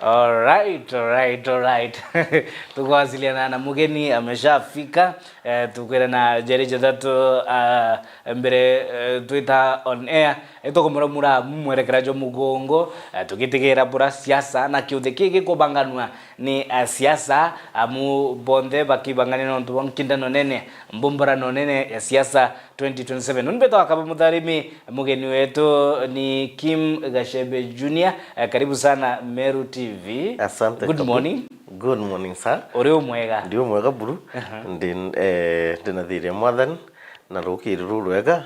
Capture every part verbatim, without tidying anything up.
Alright, alright, alright. Tukwasiliana na mugeni ameshafika. Eh, tukwira na jeri jathatu, ah, mbere, eh, twita on air. Eh, tukumura mura mwerekera jo mugongo, eh, tugitigira bura siasa na kiuthi kii gikubanganua ni, eh, siasa, amu bonthe bakibangania nontu bwa nkindano nene, mbumburano nene ya siasa twenty twenty-seven. Nuni mbetwa Kaba Mutharimi, mugeni wetu ni Kim Gachembe Junior. Eh, karibu sana Meru T V. Asante, Good Kabu. Morning. Good morning, sir. Uri umwega? Ndi umwega, buru. Aha. Ndi, eh, ndinathiria Mwathani na rukiri rurwega,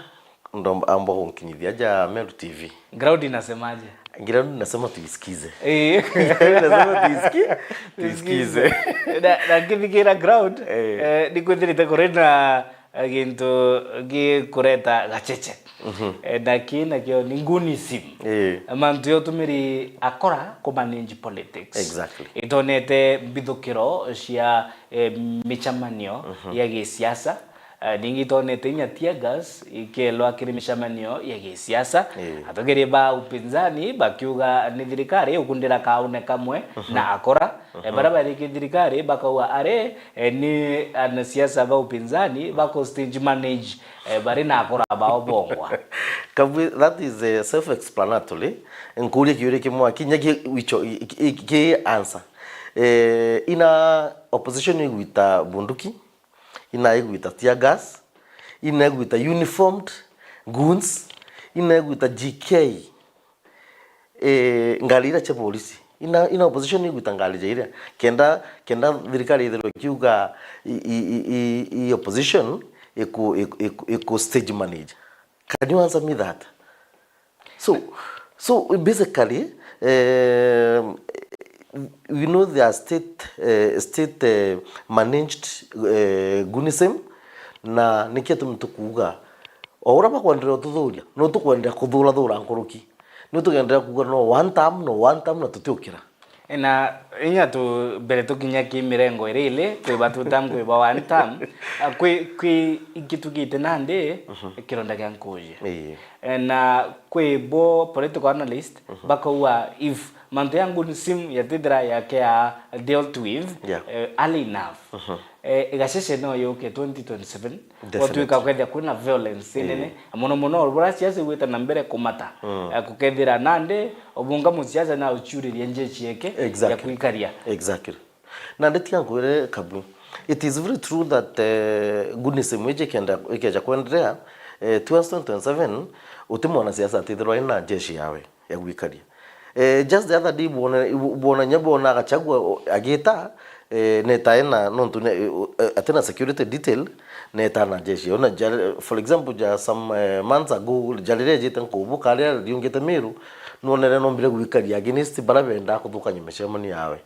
ndomba amba gunkinyithia ja Meru T V. Ground inasemaje? Ground inasema tuisikize. Eh. Inasema tuisiki-, tuisikize. Na, na ngithikira ground, eh, eh, nikwithirite kuri na, eh, gintu gikureta gacheche. Mhm. Eh, na ki nakio ni goonism. Eh. Mantu ya utumiri akora ku manage politics. Exactly. Itonete mbithukiro cia, eh, micemanio, mhm, ya gisiasa. Eh, ningi itonete inya tear gas ikielwa kiri micemanio ya gisiasa. Ii. Atongeria ba upinzani bakiuga ni thirikari ikundira kaune kamwe, mhm, na akora. Eh, mhm, baria bari ki thirikari bakauga ari, eh, ni anasiasa ba upinzani bako stage manage, eh, bari na akora bao bongwa. Kabwi, that is, eh, self-explanatory. Nkuria kiuria kimwe, kinya ki-, wicho-, ki-, ki-, ki answer. Eh, ina opposition igwita bunduki, inaigwita tear gas, inaigwita uniformed goons, inaigwita G K, eh, ngari iria cia polisi. Ina, ina opposition igwita ngari ja iria. Kenda, kenda thirikari ithirwe ikiuga i, i, i, i, i opposition iku, iku, iku, iku stage manage. Can you answer me that? So, so basically, eh, we know they are state, eh, state, eh, managed, eh, goonism, na nikio tumi tukuuga, o uria bakwenderea ututhuria, no tukwenderea kuthura thura nkuruki. Ni tugenderea kuuga no one term, no one term, na tutiukira. Na inya tu, mbere tukinya ki mirengo iri ili, kwi ba two term, kwi ba one term, a, kwi, kwi ingi tugite nandi, mhm, kironda kia nkuji. Ii. Eh, na kwi bo political analyst, mhm, bakauga if mantu ya goonism yatithira yakea dealt with, yeah, eh, early enough, mhm, eh, igacece no yuke twenty twenty-seven, definitely, gwatuika kwethia kwina violence, eh, inene, mono mono buria siasa igwita na mbere kumata, mm, eh, gukethira nandi obunga musiasa na uciuririe njeshi yeke, exactly, ya kuikaria. Exactly. Na ndi tiga nkwire, Kabu, it is very true that, eh, goonism iji ikenda, ikeja kwenderea, eh, towards twenty twenty-seven, uti mwanasiasa atithirwa ina njeshi yawe ya gwikaria. Eh, just the other day, bwona, bwona nya bwona Gachagua, o, agita, eh, neta ena, nontu ne, eh, atina security detail, neta na jeshi. Ona jari, for example, ja some, eh, months ago, jari ria ejite nkubuka, aria riungite Meru, nwonere nombire gwikaria against bara benda kuthukania micemanio yawe.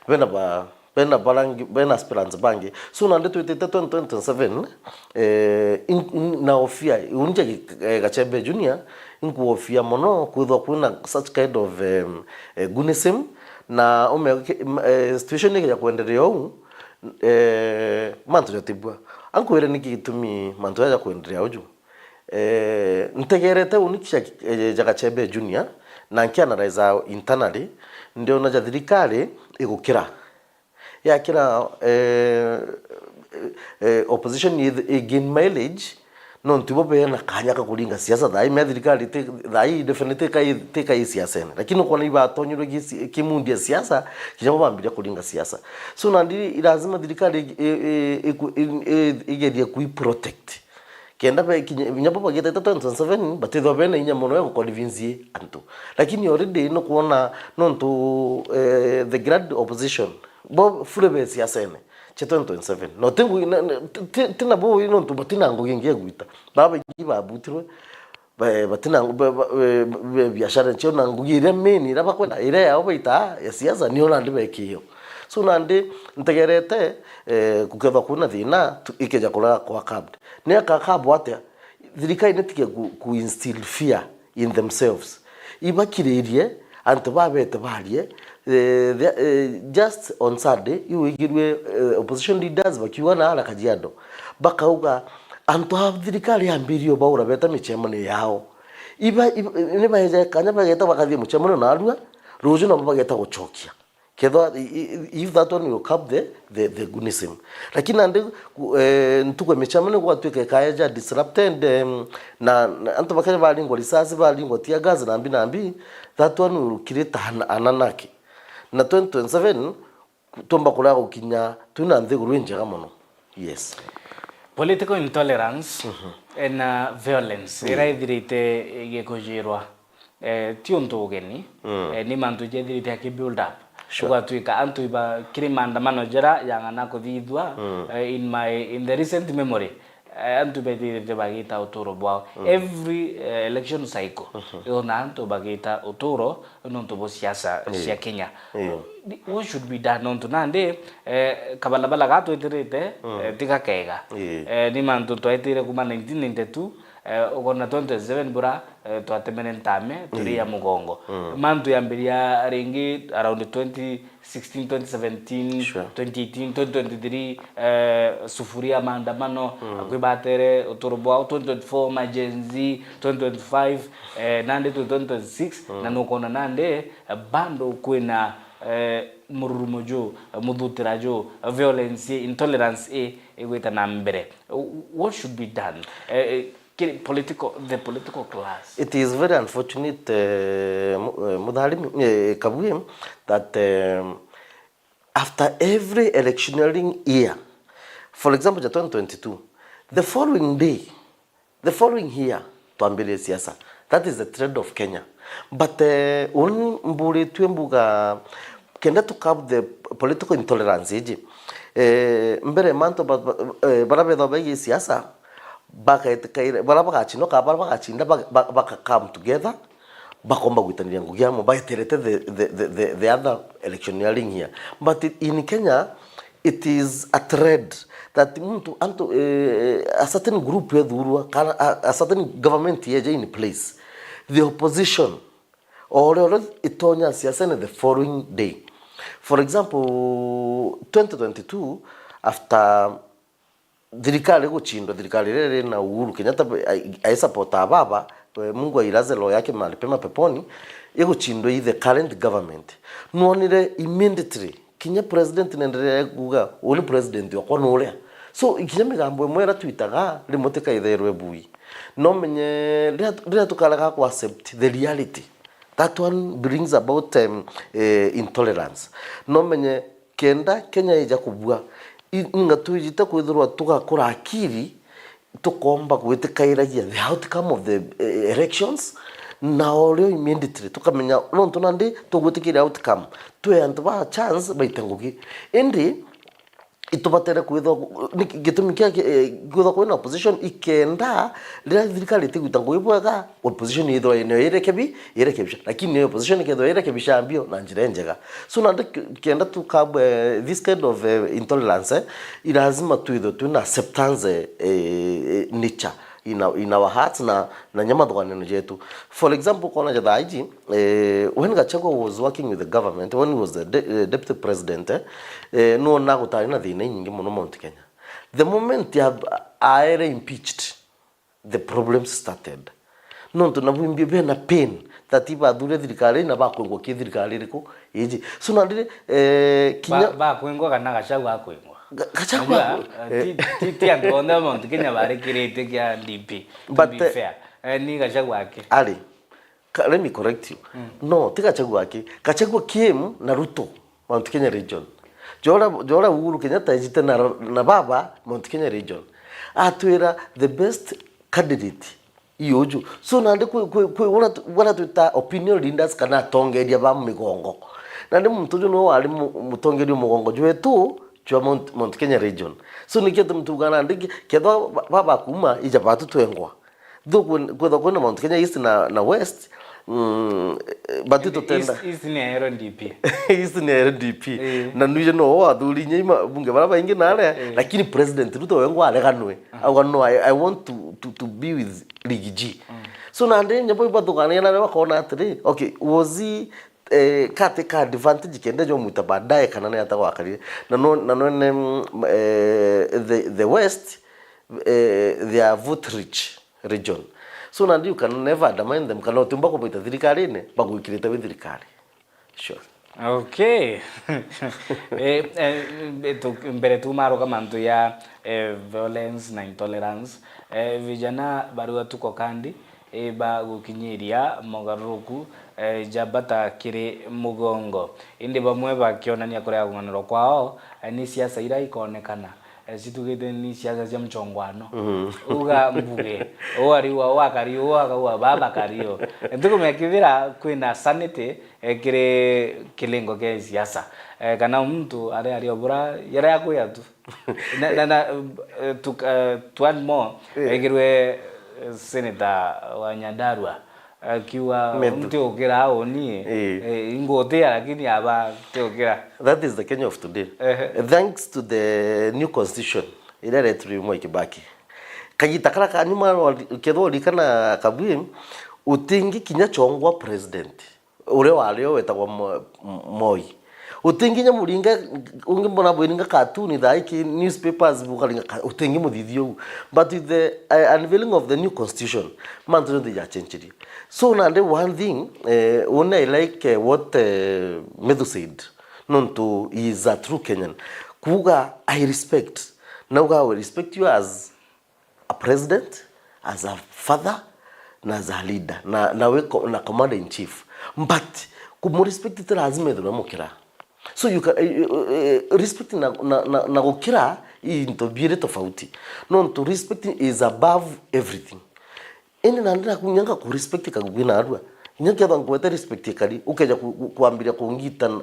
Bena ba, bena barangi, bena aspirants bangi. So, nandi twitite twenty twenty-seven, eh, in, in, na ofia, unje, eh, Gachembe Junior, inkuofia mono kwithwa kwina such kind of, em, eh, goonism, na ume, ke-, m-, eh, situation ikeja kwenderea uu, eh, mantu jatibua. Ankwire niki gitumi mantu jaja kwenderea uju. Eh, ntegerete uni kia, eh, ja Gachembe Junior, na nkianalyze internally, ndiona ja thirikari igukira. Yakira, eh, eh, opposition i, i gain mileage, nontu ibo bena kanya ka kuringa siasa. Thaa ii me thirikari ti, thaa ii definitely ti kai, ti kai siasene. Lakini ukwona ibatonyirwe ki si-, kimundi ya siasa, kinya bo bambiria kuringa siasa. So, nandi i lazima thirikari i, i, i, iku-, i, i, igerie kui protect. Kenda be kinya, kinya bo bagitete twenty twenty-seven, batithwa bena inya mono ya guconvince antu. Lakini already nukwona nontu, eh, the grand opposition, bo fully be siasene cia twenty twenty-seven. No ti ngu-, na, na, ti, ti, ti na bo nontu batina ngugi ingi ya gwita. Baba baingi babutirwe, ba, batina ngu-, ba, ba, eh, ba, biashara cio na ngugi iria main iria bakwenda, iria yao baita ya siasa, nio nandi bekio. So nandi ntegerete, eh, gukethwa kwina thina, tu-, ikeja kurega kwa curbed. Ni aka curbed atia? Thirikari nitige ku, ku instill fear in themselves. Ibakiririe antu babete barie, eh, the, eh, just on Sunday, iwigirue, eh, opposition leaders bakiuga na ara Kajiado. Bakauga, antu a thirikari yambirie baura beta micemanio yao. Iba, iba, nibaeja kanya bageta bakathie mucemanio narua, ruju nabo bageta gucokia. Kethwa, i-, i-, if that one will curb the, the, the goonism. Lakini nandi, ku-, eh, ntuku ya micemanio gwatuika ikaeja disrupted, em, na, na antu bakeja baringwa risasi, baringwa tear gas, na mbi na mbi, that one will create an, an anarchy. Na twenty twenty-seven, ku-, tumba kuria gukinya twina nthiguru injega mono. Yes. Political intolerance, mhm, eh, na violence, mm, ira ithirite igikujirwa, eh, ti untu ugeni. Mm. Eh, ni mantu jethirite aki build up. Sure. Gwatuika antu iba kiri maandamano jara yang'ana kuthithua, mm, eh, in my, in the recent memory, eh, antu bethirite bagita uturo bwao. Mm. Every, eh, election cycle, mhm, yona antu bagita uturo nontu bwa siasa, ii, cia Kenya. Ii. What should be done? Nontu nandi, eh, kabalabala gaa twitirite, mm, eh, tiga kega. Ii. Eh, ni mantu twaitire kuma nineteen ninety-two, eh, ukona twenty twenty-seven bura, eh, twatemene ntame, turi, ii, ya mugongo. Mm. Mantu yambiria ringi around twenty sixteen, twenty seventeen, sure, twenty eighteen, twenty twenty-three, eh, sufuria maandamano, mm, akwi batere uturo bwao, twenty twenty-four ma Gen Z, twenty twenty-five, eh, nandi twi twenty twenty-six, mm, na nukona nandi, eh, bado kwina, eh, mururumo ju, eh, muthutira ju, eh, violence, intolerance i igwita na mbere. W-, what should be done? Eh, eh, kiri political, the political class. It is very unfortunate, eh, mu-, eh, Mutharimi, eh, Kabui, that, eh, after every electioneering year, for example, ja twenty twenty-two, the following day, the following year, twambiririe siasa. That is the trend of Kenya. But, eh, uni mburitue mbuga, kenda to curb the political intolerance iji, eh, mbere mantu ba-, ba-, eh, bara bethwa baigi siasa, bagaitikaire, bara bagacindwa, kana bara bagacinda, ba-, ba-, baka come together, bakomba gwitaniria ngugi amwe, baeterete the, the, the, the, the other electioneering year. But in Kenya, it is a trend that muntu, antu, eh, a certain group yethurwa, kana a, a certain government yeja in place, the opposition, o uria, uria itonya siasene the following day. For example, twenty twenty-two, after thirikari igucindwa, thirikari iria iri na Uhuru Kenyatta, ai-, aisupporta baba, eh, Mungu ailaze roho yake mahali pema peponi, igucindwa i the current government. Nwonire immediately, kinya president nenderea kuuga, "Uu ni president okwa nuria." So, kinya migambo imwe iria twitaga, rimwe tikaithairwe bui. No menye, riria, riria tukarega ku accept the reality, that one brings about, um, eh, intolerance. No menye, kenda Kenya ija kubua, i-, inga twijite kwithirwa tugakura akiri, tukomba gwitikairagia the outcome of the, eh, elections, na o rio immediately tukamenya, nontu nandi tugwitikiria outcome, twi antu ba chance baite ngugi. Indi itubatere kwithwa, ni gitumi kia ki-, eh, kwithwa kwina opposition, ikenda riria thirikari itigwita ngugi bwega, opposition ithirwa nayo irekebi-, irekebisha. Lakini nayo opposition ikethirwa irekebisha mbio na njira injega. So, nandi ki-, kenda tukabwe this kind of, eh, intolerance, eh, i lazima twithwe twina acceptance, eh, eh, nature in our, in our hearts na, na nya mathuganio jetu. For example, kona ja thaa iji, eh, when Gachagua was working with the government, when he was the de-, eh, deputy president, eh, eh, nona gutari na thina inyingi muno Mount Kenya. The moment ya-, aere impeached, the problems started. Nontu nabu imbi bena pain that ibathure thirikari na bakwengwa ki thirikari iriku iji. So, nandi, eh, kinya ba-, bakwengwa kana Gachagua akwengwa? Ga-, Gachagua. Unajua, eh, eh, ti, ti, ti antu onthe a Mount Kenya barikirite kia D P, to be fair. But, eh, eh, ni Gachagua aki. Ari, ka-, let me correct you. Mm. No, ti Gachagua aki. Gachagua came na Ruto. Mount Kenya region. Jora, jora Uhuru Kenyatta ejite na, na baba Mount Kenya region. Atwira the best candidate i uju. So, nandi kwi, kwi, kwi ura tu-, bara twita opinion leaders kana atongeria ba migongo. Nandi muntu uju niwe wari mu-, mutongeria mugongo jwetu jwa Mount, Mount Kenya region. So, nikio tumtuga nandi ki-, kethwa ba-, baba kuma ija batu twengwa. Though kwin-, kwithwa kwina Mount Kenya East na, na West, mm, eh, but tutenda. East, East ni ya L D P. East ni ya L D P. Eh. Na nwije no wathuri inya ima bunge bara baingi na aria, eh, lakini President Ruto wengwa areganwe. Aha. Auga, "No, I, I want to, to, to be with Riggy G." Mm. So, nandi nyabo ibathugania na aria bakona atiri, okay, was he, eh, kati ka advantage kenda jomwita baadaye kana ni ata gwakarire? Na no, na no ne, mm, eh, the, the West, eh, they are vote rich region. So, nandi you can never undermine them, kana utiumba kubaita thirikarine, bagwikirite wi thirikari. Sure. Okay. Eh, eh, tu-, mbere tumaruka mantu ya, eh, violence na intolerance, eh, vijana barua tuko kandi, eh, ba gukinyiria mogaruruku, eh, ja bata kiri mugongo. Indi bamwe bakionania kuria kung'anirwa kwao, eh, ni siasa ira ikonekana, eh, citugite ni siasa cia mchongwano. Uga mbuge, uu ariuga uu akari uu, akauga baba kari uu. Ntikumenya kithira kwina sanity, eh, kiri kilingo kia siasa. Eh, kana muntu ari ari obura, yara ya kuya tu. Na, na, na, eh, to, eh, to add more, eh, aigirwe, eh, senator wa Nyandarua akiuga, "Methu. Ntiukira uni, eh, ingutia, lakini aba ntiukira." That is the Kenya of today. Ehe. Thanks to the new constitution iria iretire Mwai Kibaki, kagita kara ka nyuma, kethwa urikana kabui, utingi kinya chongwa president. Uria wari o wetagwa Mo-, Moi. Utinginya muringa, ungi mbona bwiringa cartoon thaa iki newspapers bukaringa ka-, utingi muthithia uu. But with the, uh, unveiling of the new constitution, mantu jonthe jachenjirie. So nandi one thing, eh, one I like, eh, what, eh, Methu said. Nontu he is a true Kenyan. Kuuga, "I respect." Nauga, "I respect you as a president, as a father, na as a leader, na, na we co-, na commander in chief." But kumurespect ti lazima ethirwe mukira. So you can, eh, eh, eh, respect na, na, na, na gukira i into biiri tofauti. Nontu respect is above everything. Indi nandi naku inya ngakurespect kagugi narua. Inya kethwa nkwete respect ikari, ukeja ku-, ku-, kwambiria kungita n-,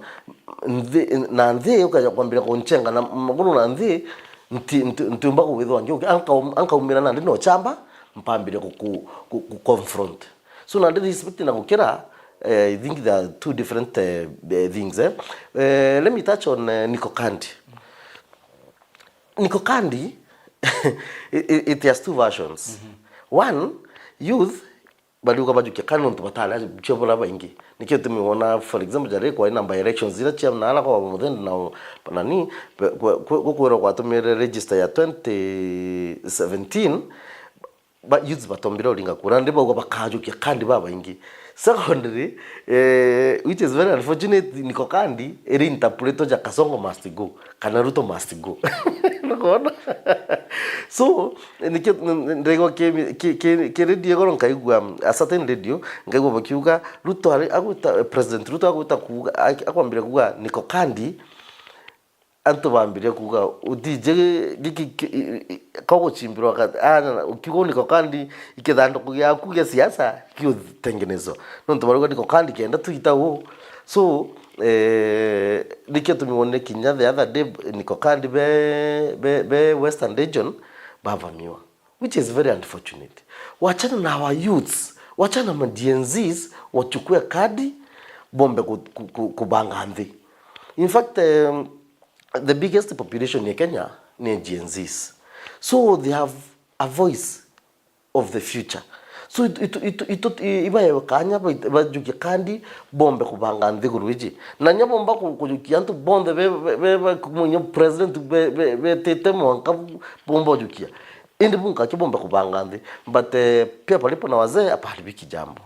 nthi, na nthi, ukeja kwambiria kunchenga na maguru na nthi, nti-, nti-, ntiumba kuwithwa ngiuki. Anka-, ankaumira nandi no chamba, mpambiria ku-, ku-, ku-, ku-, confront. So nandi respect na gukira, eh, I think there are two different, eh, eh, things, eh. Eh, let me touch on, eh, Nico Kandi. Nico Kandi, it, it, it has two versions. One, youth bariuga bajukia kandi nontu batari acio bura baingi. Nikio gitumi wona, for example, jari kwari na by elections ira cia naara kwa Muthende na u-, nani, be-, kwe-, kwe-, gukwirwa gwatumire register ya twenty seventeen, ba-, youths batombire uringa kura, ndi bauga bakajukia kandi babaingi. Secondly, eh, which is very unfortunate, Nico Kandi iri interpretwa ja Kasongo must go, kana Ruto must go. Nukwona? So, nikio n-, n-, ndaigua ki, ki, ki, ki radio igoro nkaigua, a certain radio, nkaigua bakiuga, Ruto ari, agwita, President Ruto agwita kuuga, ak-, akwambire kuuga, Nico Kandi, antu bambirie kuuga, "Utiji giki ki-, i-, i-, i-, ka guchimbirwa ka-, aana, ukiuga Nico Kandi, ikithanduku giaku gia siasa kiutengenezwa." Nontu barauga Nico Kandi kenda twita uu. So, eh, nikio tumiwonire kinya the other day, Nico Kandi be, be, be Western Region bavamiwa, which is very unfortunate. Wachana na our youths, wachana na ma Gen Zs, wachukue kadi, bombe ku-, ku-, ku-, kubanga nthi. In fact, um, the biggest population ya Kenya ni Gen Zs. So they have a voice of the future. So itu, itu, itu, itu, i-, ibaewe kanya, ba-, bajukie kandi, bombe kubanga nthiguru iji. Na nya bomba ku-, kujukia antu bonthe be, be, be, be, kumenya president be, be, betite mwanka bu-, bomba ujukia. Indi bunka ki bombe kubanga nthi. But, eh, pia palipo na wazee, hapaharibiki jambo.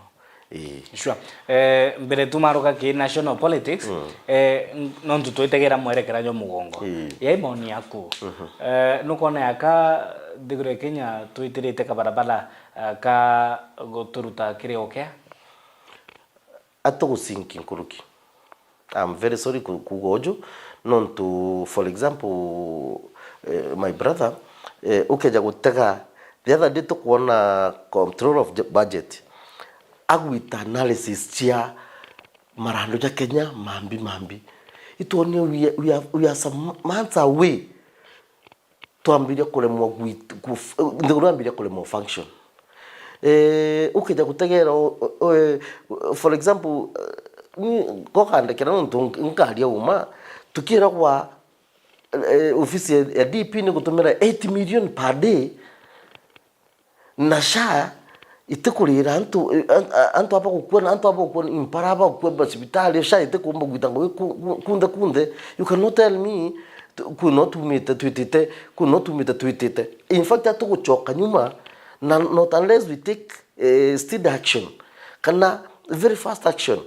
Ii. Sure. Eh, mbere tumaruka ki national politics, eh, n-, nontu twitegera mwerekera jwa mugongo. Ii. Yai maoni yaku. Eh, nukwona yaka nthiguru ya Kenya twitirite kabarabara, eh, ka guturuta kiri ukea? Atugusinki nkuruki. I'm very sorry ku-, kuuga uju, nontu, for example, eh, my brother, eh, ukeja gutega, the other day tukwona control of ju-, budget, agwita analysis cia marandu ja Kenya mambi mambi. Itwonie we are, we are, we are some months away twambiria kuremwa gwit-, kuf-, nthiguru yambiria kuremwa function. Eh, ukija gutegera, o-, o-, eh, for example, eh, ni gokandekera nontu nk-, nkaria uma, tukiragwa, eh, ofisi ya, ya D P ni gutumira eight million per day, na SHA itikurira antu, eh, an-, a-, antu aba gukua, na antu aba gukua, impara aba gukua, macibitari, SHA itikumba gwita ngugi ku-, ku-, kunthe kunthe. You cannot tell me, tu-, ku no tumite twitite, ku no tumite twitite. In fact, atugucoka nyuma, na not unless we take, eh, steady action, kana very fast action,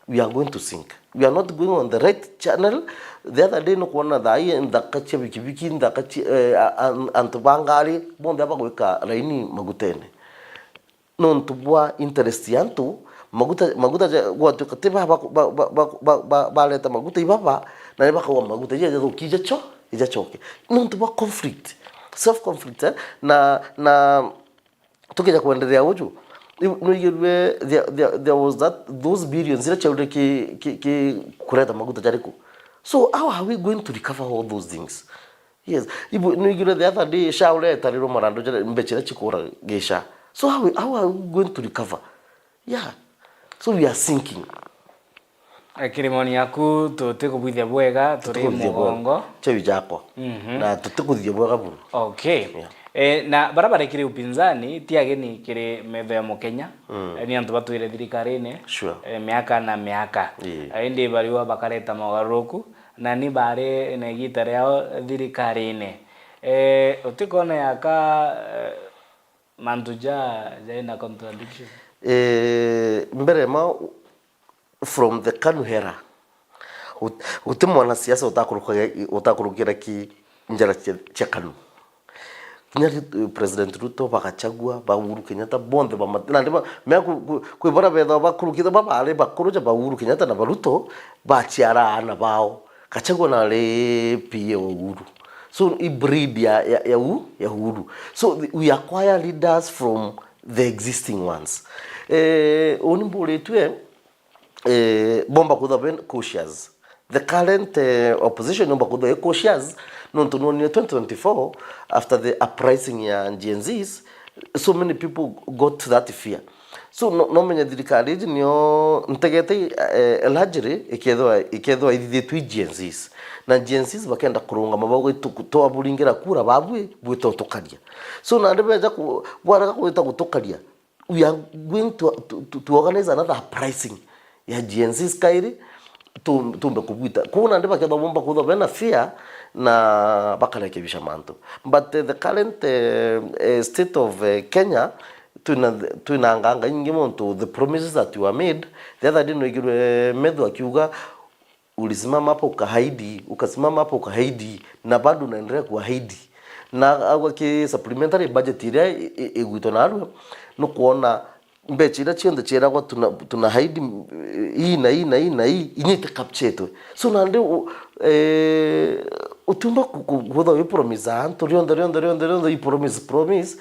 We are going to sink. We are not going on the right channel. The other day nukwona thaa ii nthaka cia bikibiki, nthaka cia, eh, a-, an-, antu ba ngari bonthe bagwika raini magutene. Nontu bwa interest ya antu, maguta, maguta ja-, gwatuika ti ba, ba, ba, ba, ba, ba, ba, bareta maguta ibaba, na ni bakauga maguta ja jathuki ijacho, ijachoke. Nontu bwa conflict, self conflict, eh? Na, na tukija kwenderea uju, i-, nwigirue there, there, there was that, those billions iria ciaurire ki, ki, ki kureta maguta jariku. So how are we going to recover all those things? Yes. Ibu, nwigire the other day, SHA uria etarirwo marandu jara, mbeca iria cikura gi SHA. So how, how are we going to recover? Yeah. So we are sinking. Eh, kiri moni yaku, tutikubwithia bwega, turi mugongo. Cheu jakwa. Mhm. Na tutikuthithia bwega buru. Okay. Yeah. Eh, na bara barekire upinzani, ti ageni kiri metho ya Mukenya. Mm. Eh, ni antu batwire thirikarine, sure, eh, miaka na miaka. Ii. Eh, indi bariwa bakareta mogaruruku, na ni bari na igita riao thirikarine. Eh, utikona yaka, eh, mantu ja, jaina contradiction? Eh, mbere ma, from the KANU era, ut-, uti mwanasiasa utakurukaga-, utakurukira ki njara cia, cia KANU. Kinya Ru-, President Ruto, ba Gachagua, ba Uhuru Kenyatta, bonthe ba mat-, nandi ba, mea ku-, ku-, kwi bara betha bakurukite, ba bari bakuru ja ba Uhuru Kenyatta na ba Ruto, baciara aana bao. Gachagua nari P A wa Uhuru. So, i breed ya, ya, ya U-, ya Uhuru. So, th-, we acquire leaders from the existing ones. Eh, uni mburitue, eh, bomba kwithwa ben cautious. The current, eh, opposition yomba kwithwa i cautious, nontu nwonire twenty twenty-four, after the uprising ya Gen Zs, so many people got that fear. So, no, no menye thirikari iji nio ntegete, eh, largely ikethwa, ikethwa ithithitue i Gen Zs. Na Gen Zs bakenda kurungama bauga, "Itu-, twaburingira kura babui, bwita utukaria." So, nandi beja ku-, bwarega gwita gutukaria, we are going to, to, to, to organize another uprising ya Gen Zs kairi, tu-, tumbe kubwita. Kwou nandi bakethwa bomba kwithwa bena fear na bakarekebisha mantu. But, eh, the current, eh, eh, state of, eh, Kenya, twina, twina nganga nyingi muntu, the promises that were made, the other day nwigirwe Methu akiuga, "Ulisimama hapo ukahaidi, ukasimama hapo ukahaidi, na bado unaendelea kuahidi." Na agwa ki supplementary budget iria i-, i-, igwitwa narua, nukwona mbeca iria cionthe ciiragwa tuna, tuna hide, mm, hii na hii na hii na hii, inya iti capturetwe. So, nandi u-, eh, utiumba ku-, ku-, kwithwa wi promise antu rionthe, rionthe, rionthe, rionthe, i promise, promise,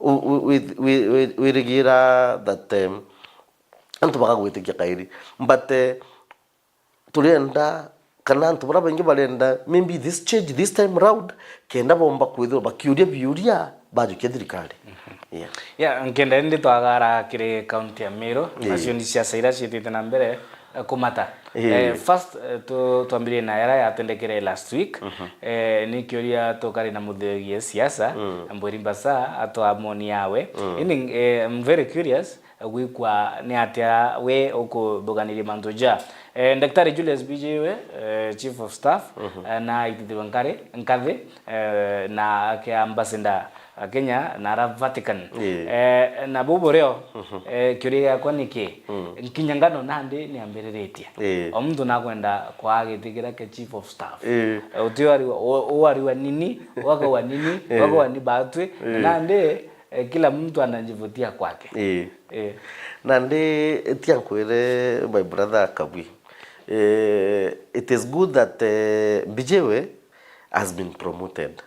u-, u-, wi-, wi-, wi-, wirigira that, em, antu bakagwitikia kairi. But, eh, turienda, kana antu baria baingi barenda, maybe this change, this time round, kenda bomba kwithirwa bakiuria biuria, bajukia thirikari. Mhm. Yeah. Yeah, nkenda indi twagara kiri kaunti ya Meru, yeah, nacio ni siasa iria ciitite na mbere, eh, kumata. Yeah. Eh, first, eh, tu-, twambirie na yara yatendekere last week. Mhm. Eh, ni kiuria tukari na muthugi siasa, mm, Mbwiri Mbasa, atwa moni yawe. Mm. Indi, eh, I'm very curious, gwikwa ni atia we ukuthuganiria mantu ja. Eh, Daktari Julius Mbijiwe, eh, Chief of Staff, mhm, eh, na aitithirwe nkari, nkathi, eh, na ake ambassador a Kenya na ara Vatican. Ii. Eh, na buu burio, mhm, eh, kiuria giakwa ni ki? Mm. Nkinyangano nandi ni ambiriritie? Ii. O muntu nakwenda kwaa giti kiria kia Chief of Staff. Ii. Eh, uti wariwa, u-, uwariwa nini, wakawa nini, ii, wakawa ni batwi, ii, nandi, eh, kila mtu anajivutia kwake. Ii. Eh. Nandi, tia nkwire, my brother Kabwi, eh, it is good that, eh, Mbijiwe has been promoted.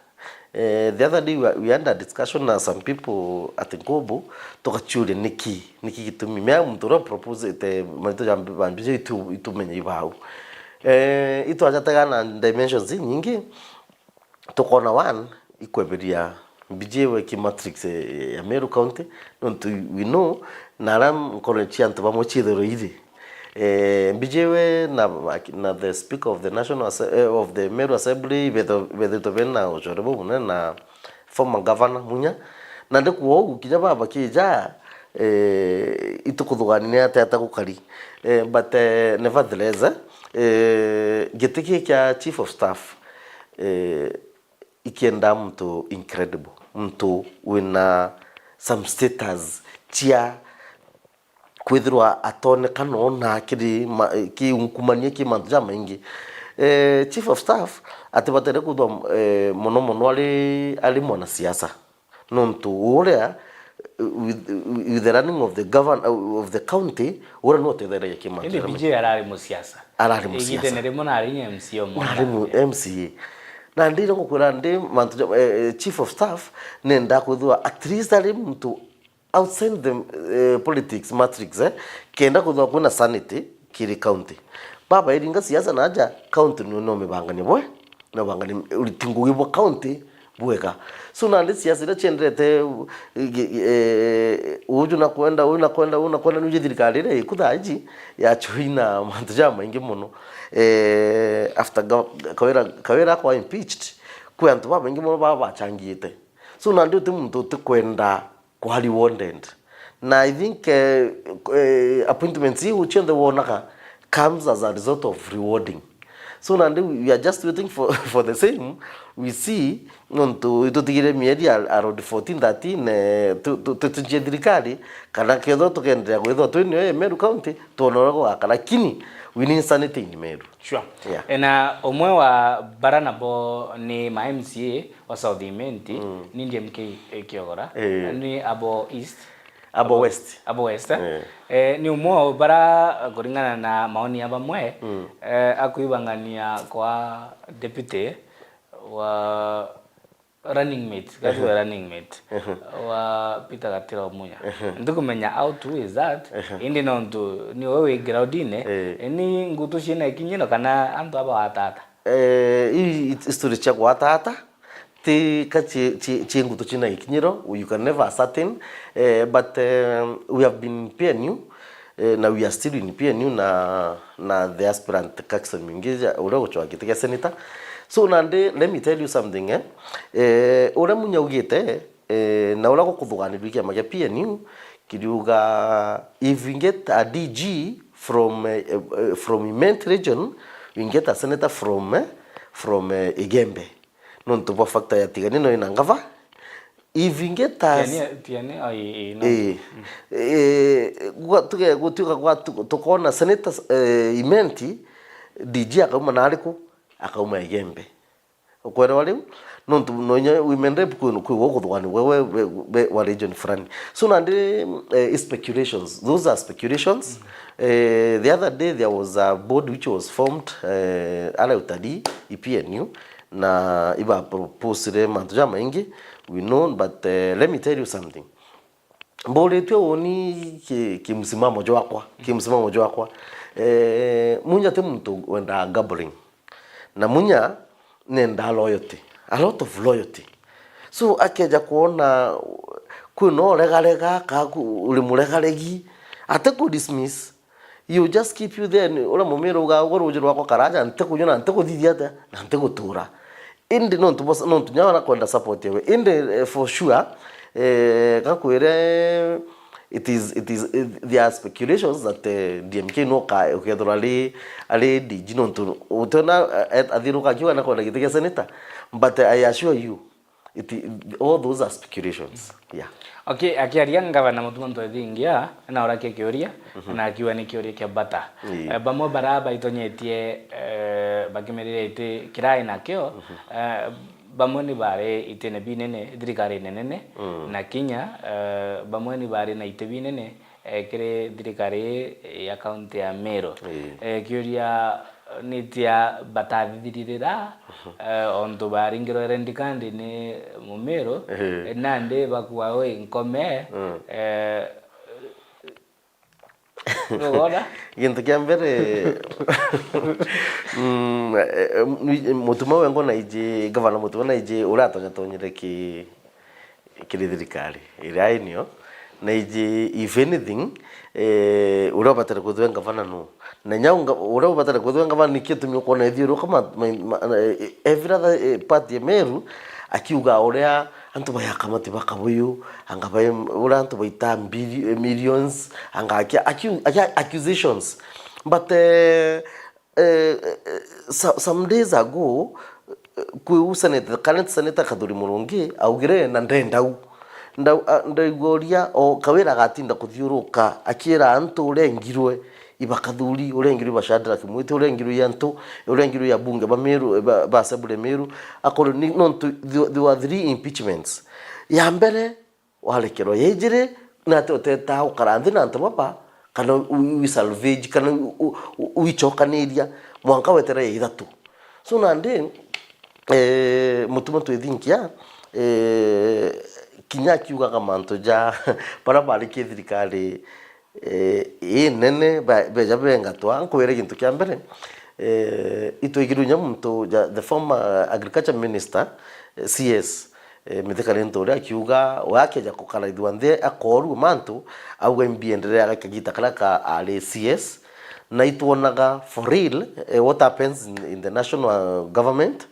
Eh, the other day we, we had a discussion na some people at Nkobo, tugaciuria niki, niki gitumi. Mea muntu uria propose te marito ja Mbi-, ba Mbijiwe itu-, itumenye ibau. Eh, itwajatega na dimensions nyingi, tukona one, ikweberia Mbijiwe ki matrix, eh, ya Meru County, nontu we know, na aria nkoro cia antu bamwe ciithirwe iri. Eh, Mbijiwe na, na the Speaker of the National Asse-, eh, of the Meru Assembly, ibetho-, ibethitwe bena ucore bubunene na former governor Munya. Na ndi kwou, kinya baba kija, eh, itukuthugania ni atia atia gukari. Eh, but, eh, nevertheless, eh, eh, giti giki kia Chief of Staff, eh, ikienda muntu incredible, muntu wina some status cia kwithirwa atonekana ona kiri ma-, kiunkumania ki mantu jamaingi. Eh, chief of staff atibatere kwithirwa, eh, mono mono ari, ari mwanasiasa. Nontu uria, eh, with, with the running of the govern-, of the county, uria niwe uteithagiriria ki mantu jaria maingĩ. Indi B J arari musiasa. Arari musiasa. Igitene rimwe nari inya M C A o mwana. Nari mu-, M C A. Na ndire ngukwira ndi mantu ja, eh, eh, chief of staff, nenda kwithirwa at least ari muntu outside the, eh, politics matrix, eh, kenda kwithirwa kwina sanity kiri county. Baba iringa siasa na aja, county no, no mibangania bwe, no bangania uriti ngugi bwa county bwega. So nandi siasa iria cienderete, eh, uju na kwenda, uyu na kwenda, uyu na kwenda, nuje thirikari iria iku thaa iji yachuina mantu jamaingi mono. Eh, after Ga-, Kawira, Kawira akwa impeached, kwi antu babaingi mono baba bachangiite. So nandi uti muntu utikwenda kwa rewarded. Na I think, eh, eh, appointments iu cionthe wonaga comes as a result of rewarding. So nandi we are just waiting for, for the same. We see, nontu itutigire mieri a, around fourteen, thirteen, eh, tu, tu, tu, tujie thirikari, kana kethirwa tukenderea kwithirwa twi nio Meru County, twona uria gugakara. Lakini we need sanity in Meru. Sure. Yeah. E, na umwe wa bara nabo ni ma M C A wa South Imenti, mm, ni D M K Kiogora, eh, ni abo East. Abo West. Abo West, eh? Eh. Eh, ni umwe wa bara, kuringana na maoni ya bamwe, mm, eh, akwibangania kwa deputy wa running mate, gatu, ehe, running mate, ehe, wa Peter Gatira Omunya. Ehe. Ndikumenya how true is that, ehe, indi nontu ni we wi groundine, eh, ni ngutu ciina ikinyiro kana antu aba watata? Eh, i, i, story cia gwatata, ti ka ci, ci, ci ngutu ciina ikinyiro, you can never ascertain, eh, but, eh, we have been P N U, eh, na we are still in P N U na, na the aspirant Cackson Mwingija, uria ugucwaa giti gia senator. So, nandi, let me tell you something, eh? Eh, uria Munya augite, eh, na uria gukuthuganirua kiama gia P N U, kiriuga, if we get a D G from, eh, eh, from Imenti region, we get a senator from, eh, from, eh, Igembe. Nontu bwa factor ya Tigania no ina ngava, If we get a Tiania, Tiania, oh, ii, ii, no. Ii. Mm. Eh, gwa-, tuge-, gutuika gwa tu-, tukona senators, eh, Imenti, D G akauma na ariku? Akauma Igembe. Ukwerewa riu? Nontu no inya women rep kwi, kwi gwa kuthuganirua we, we, we, we wa region fulani. So nandi, eh, speculations. Those are speculations. Mm. Eh, the other day there was a board which was formed, eh, aria utalii, i P N U, na iba proposire mantu jamaingi, we know, but, eh, let me tell you something. Mburitue uuni ki, ki msimamo jwakwa, ki msimamo jwakwa. Eh, Munya ti muntu wendaa gambling. Na Munya nendaa loyalty, a lot of loyalty. So, akeja kwona kwina uregarega, ka ku-, uri muregaregi, atiku dismiss. You just keep you there, ni uria Mumiru uga, uguo ruuji rwakwa karaja, ntikunyua na ntikuthithia atia, na ntigutura. Indi nontu bwa, nontu nya nakwenda support yawe. Indi, eh, for sure, eh, gakwire, it is, it is, eh, there are speculations that, eh, D M K no ka, ukethirwa ari, ari D G nontu utona, eh, athiruka akiuga nakwenda giti gia senator. But I assure you, It, all those are speculations. Yeah. Okay, akiaria ngavana Mutuma M'Ethingia, na urakia kiuria, mhm, na akiuga ni kiuria kia bata. Ii. Eh, bamwe bara baitonyetie, eh, bakimerire iti kirai nakio, mhm, eh, bamwe ni bari itine binene, thirikari nene, mm, na kinya, eh, bamwe ni bari na iti binene, eh, kiri thirikari ya kaunti ya Meru. Ii. Eh, kiuria ni tia batathithiririra, mhm, eh, ontu baringirwe red card ni Mumiru, ehe, eh, nandi bakua wi nkome, mm, eh, nugona? Gintu kia mbere, mm, eh, eh, Mutuma wengwa naiji, gavana Mutuma naiji, uria atonyatonyire ki kiri thirikari iria inio, na iji, if anything, eh, uria ubatare kwithirwa ngavana nu? Na nyau nga-, uria ubatare kwithirwa ngavana, niki itumi ukwona ithiuruka ma-, ma-, ma-, eh, every other, eh, part ya Meru, akiuga uria antu bayaka mati bakabuyu, anga bai-, uria antu baita mbili-, eh, millions, anga aki-, aki-, aki-, accusations. But, eh, Eh, eh, so-, some days ago, eh, kwi u senator, current senator Kathuri Murungi augire, na ndenda u. Ndau-, a-, ndaigua uria o Kawira agatinda kuthiuruka akiira antu uria engirwe iba Kathuri, uria engirwe iba Shadrack Mwiti, uria engirwe i antu, uria engirwe i abunge ba Meru, ba, ba assembly Meru, akorwo ni, nontu there, there were three impeachments. Ya mbere, warekerwa ya ijiri, na ati utetaa ukara nthi na antu baba, kana u-, u-, salvage, kana u-, u-, u-, uicokaniria, mwanka wetere ya ithatu. So nandi, eh, Mutuma Twithinkia, eh, kinya akiugaga mantu ja bara barikie thirikari, eh, inene, ba-, beja bengatwa, nkwire gintu kia mbere, eh, itwigirwe inya muntu ja, the former agriculture minister, eh, C S, eh, Mithika Linturi akiuga, we akeja kukaraithua nthi akorua mantu, auga imbi endereaga kagita karia ka ari C S, na itwonaga for real, eh, what happens in, in the national government,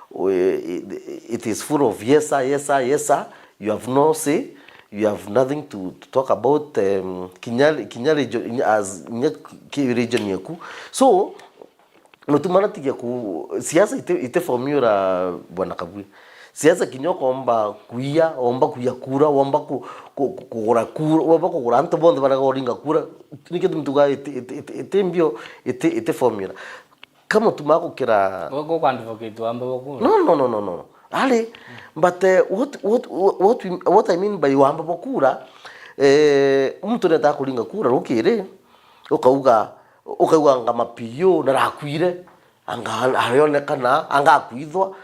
we, it, it is full of yes sir, yes sir, yes sir, you have no say, you have nothing to, to talk about, um, kinya, kinya region, as, kinya ki region yaku. So, Mutuma natigia ku, siasa ite, ite formula, Bwana Kabui. Siasa kinya ukomba kuiya, womba kuiya kura, womba ku, ku, ku, kugura kura, womba kugura antu bonthe baragoringa kura. Nikio tumituga ite, ite, ite, ite mbio, ite, ite formula. Ka Mutuma gukira. Gwe ku advocate wamba bakura? No, no, no, no, no. Ari, but, eh, what, what, what, we, what I mean by wamba bakura, eh, muntu neta kuringa kura rukiri, ukauga, ukauga anga ma P O narakuire, anga arionekana, anga akwithwa.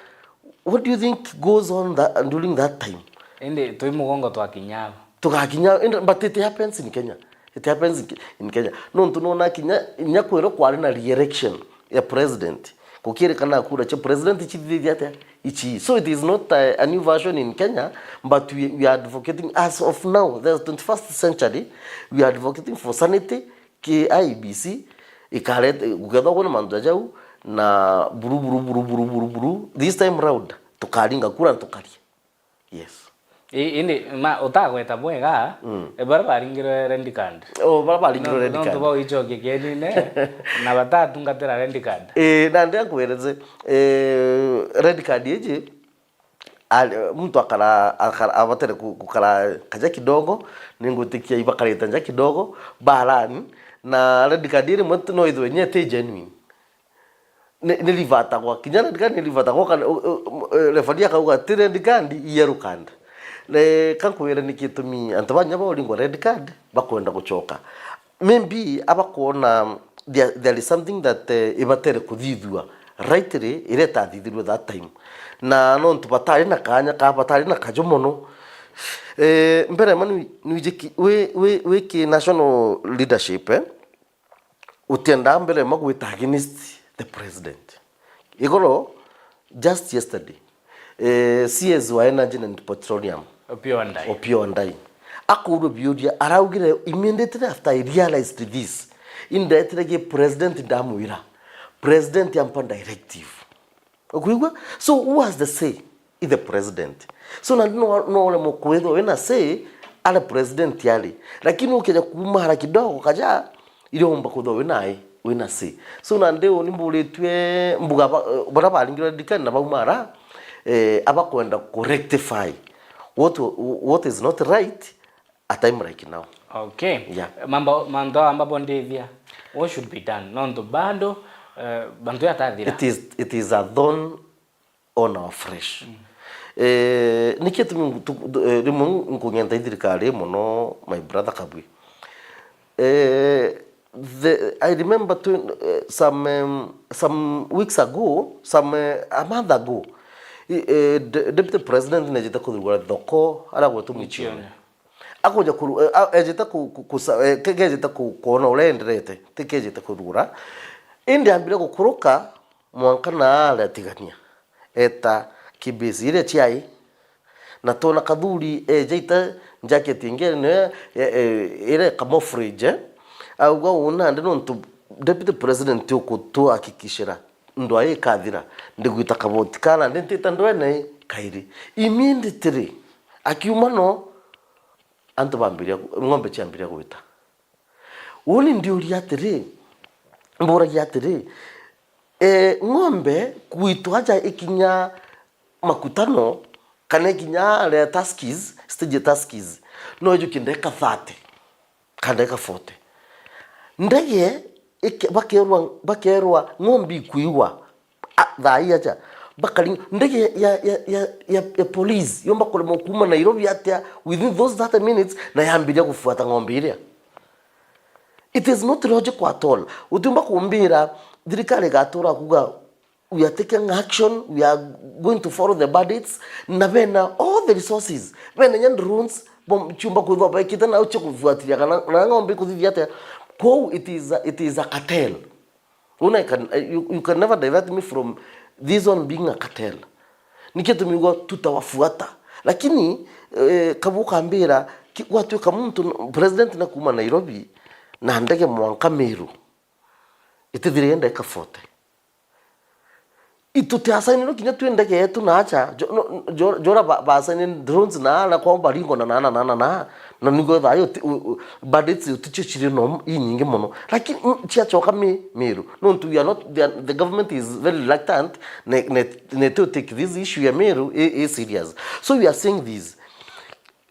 What do you think goes on that, during that time? Indi twi mugongo twakinya aba. Tugakinya, indi, but it happens in Kenya. It happens in Ke-, in Kenya. Nontu nona kinya, kinya kwirwo kwari na re-election ya president. Gukirikana kura cia president ichithithia atia? Ichi. So it is not a, a new version in Kenya, but we, we are advocating as of now, the twenty-first century, we are advocating for sanity, ki I E B C, ikarete, gukethwa kwina mantu ja jau, na buru, buru, buru, buru, buru, buru, this time round, tukaringa kura na tukaria. Yes. I-, indi ma, utagweta bwega, mm, e, baria baringirwe red card. Oh, baria baringirwe red card. Nontu bau ichokia kienine, na batatungatira red card. Eh, na ndia nkuereze, eh, red card iji, a-, muntu akara, akara, abatere ku-, gukara kaja kidogo, ningwitikia ibakarite nja kidogo, barani, na red card iri mwe no ithwe nye ti genuine. Ni, ni rivatagwa. Kinya red card ni rivatagwa, kana, u-, u-, u-, referee akauga, "Ti red card, i yellow card." Reka nkwire ni gitumi antu banya bauringwa red card, bakwenda gucoka. Maybe abakwona there, there is something that, eh, ibatere kuthithua rightly, iria itathithirwe that time. Na nontu batari na kanya, ka batari na kaju mono. Eh, mbere ma nwi-, nwiji ki-, wi, wi, wi ki national leadership, eh? Utiendaa mbere ma gwita against the president. Igoro, just yesterday, eh, C S wa Energy and Petroleum, Opiyo Wandayi. Opiyo Wandayi, akourwa biuria, araugire, "Immediately after I realized this, indetire gi president ndamwira, president ampa directive." Ukwigua? So who has the say? Is the president. So nandi no, no uremwe kwithwa wina say ari president ari. Lakini ukija kumara kidogo kaja, iria umba kwithwa wina ai, wina say. So nandi uni mburitue mbuga ba, baria baringirwe red card na baumara, eh, abakwenda ku rectify what, what is not right, a time like now. Okay. Yeah. Mambo, mantu amba bondithia. What should be done? Nontu bado, eh, bantu yatathira. It is, it is a thorn on our flesh. Mm. Eh, niki gitumi ngu-, tu-, tu-, eh, rimwe nkung'enta i thirikari mono, my brother Kabwi. Eh, the, I remember twen-, eh, some, um, some weeks ago, some, eh, a month ago, i-, eh, de-, Deputy President nejite kuthurwa thoko, aria gwetwa Mwichione. Mwichione. Akuja kuru-, eh, a-, ejite ku-, ku-, kusa-, eh, ke-, kejite ku-, kuona uria enderete, ti kejite kuthura. Indi ambire gukuruka mwanka na aria Tigania. Eta Kibisi iria ciai. Na twona Kathuri eja ita jacket ingi niyo, eh, eh, iria camouflage, eh. Auga uu nandi nontu Deputy President ti ukutuhakikishira ndwaa ikathira, ndigwita kavoti kana ndi ntita ndwene kairi. Immediately, akiuma no, antu bambiria ku-, ng'ombe ciambiria gwita. Uni ndiuria atiri, mburagia atiri, eh, ng'ombe kwitwa aja ikinya makutano, kana ikinya aria Tuskys, jet skis, no ijukie ndagika thirty kana ndagika forty. Ndege ike-, bakerwa, bakerwa ng'ombe ikuiwa, a, thaa ii aja, bakari-, ndege ya, ya, ya, ya, ya police yomba kuremwa kuuma Nairobi atia within those thirty minutes, na yambiria gufuata ng'ombe iria. It is not logical at all. Utiumba kumbira thirikari igatura kuga, "We are taking action, we are going to follow the bandits," na bena all the resources, bena nya drones, bom-, ciumba kwithwa baikite nao cia kufuatilia kana, na ng'ombe ikuthithia atia. Kwou it is a, it is a cartel. Una, I can, you, you can never divert me from this one being a cartel. Nikio tumiuga tutawafuata. Lakini, eh, kabu ukambira, ki-, gwatuika muntu n-, president na kuuma Nairobi, na ndege mwanka Meru, itithire ndagika forty. Itutiasainirwe kinya twi ndege yetu na acha, jo-, no, jo-, jora ba-, basainire drones na na kwao baringona na na na na na, na nigo thayo ti-, u-, u-, bandits uticio ciri no inyingi mono. Lakini, mm, ciachoka mi-, Meru. Nontu we are not, they are, the government is very reluctant, ne, ne, ne to take this issue ya Meru i, i serious. So we are saying this.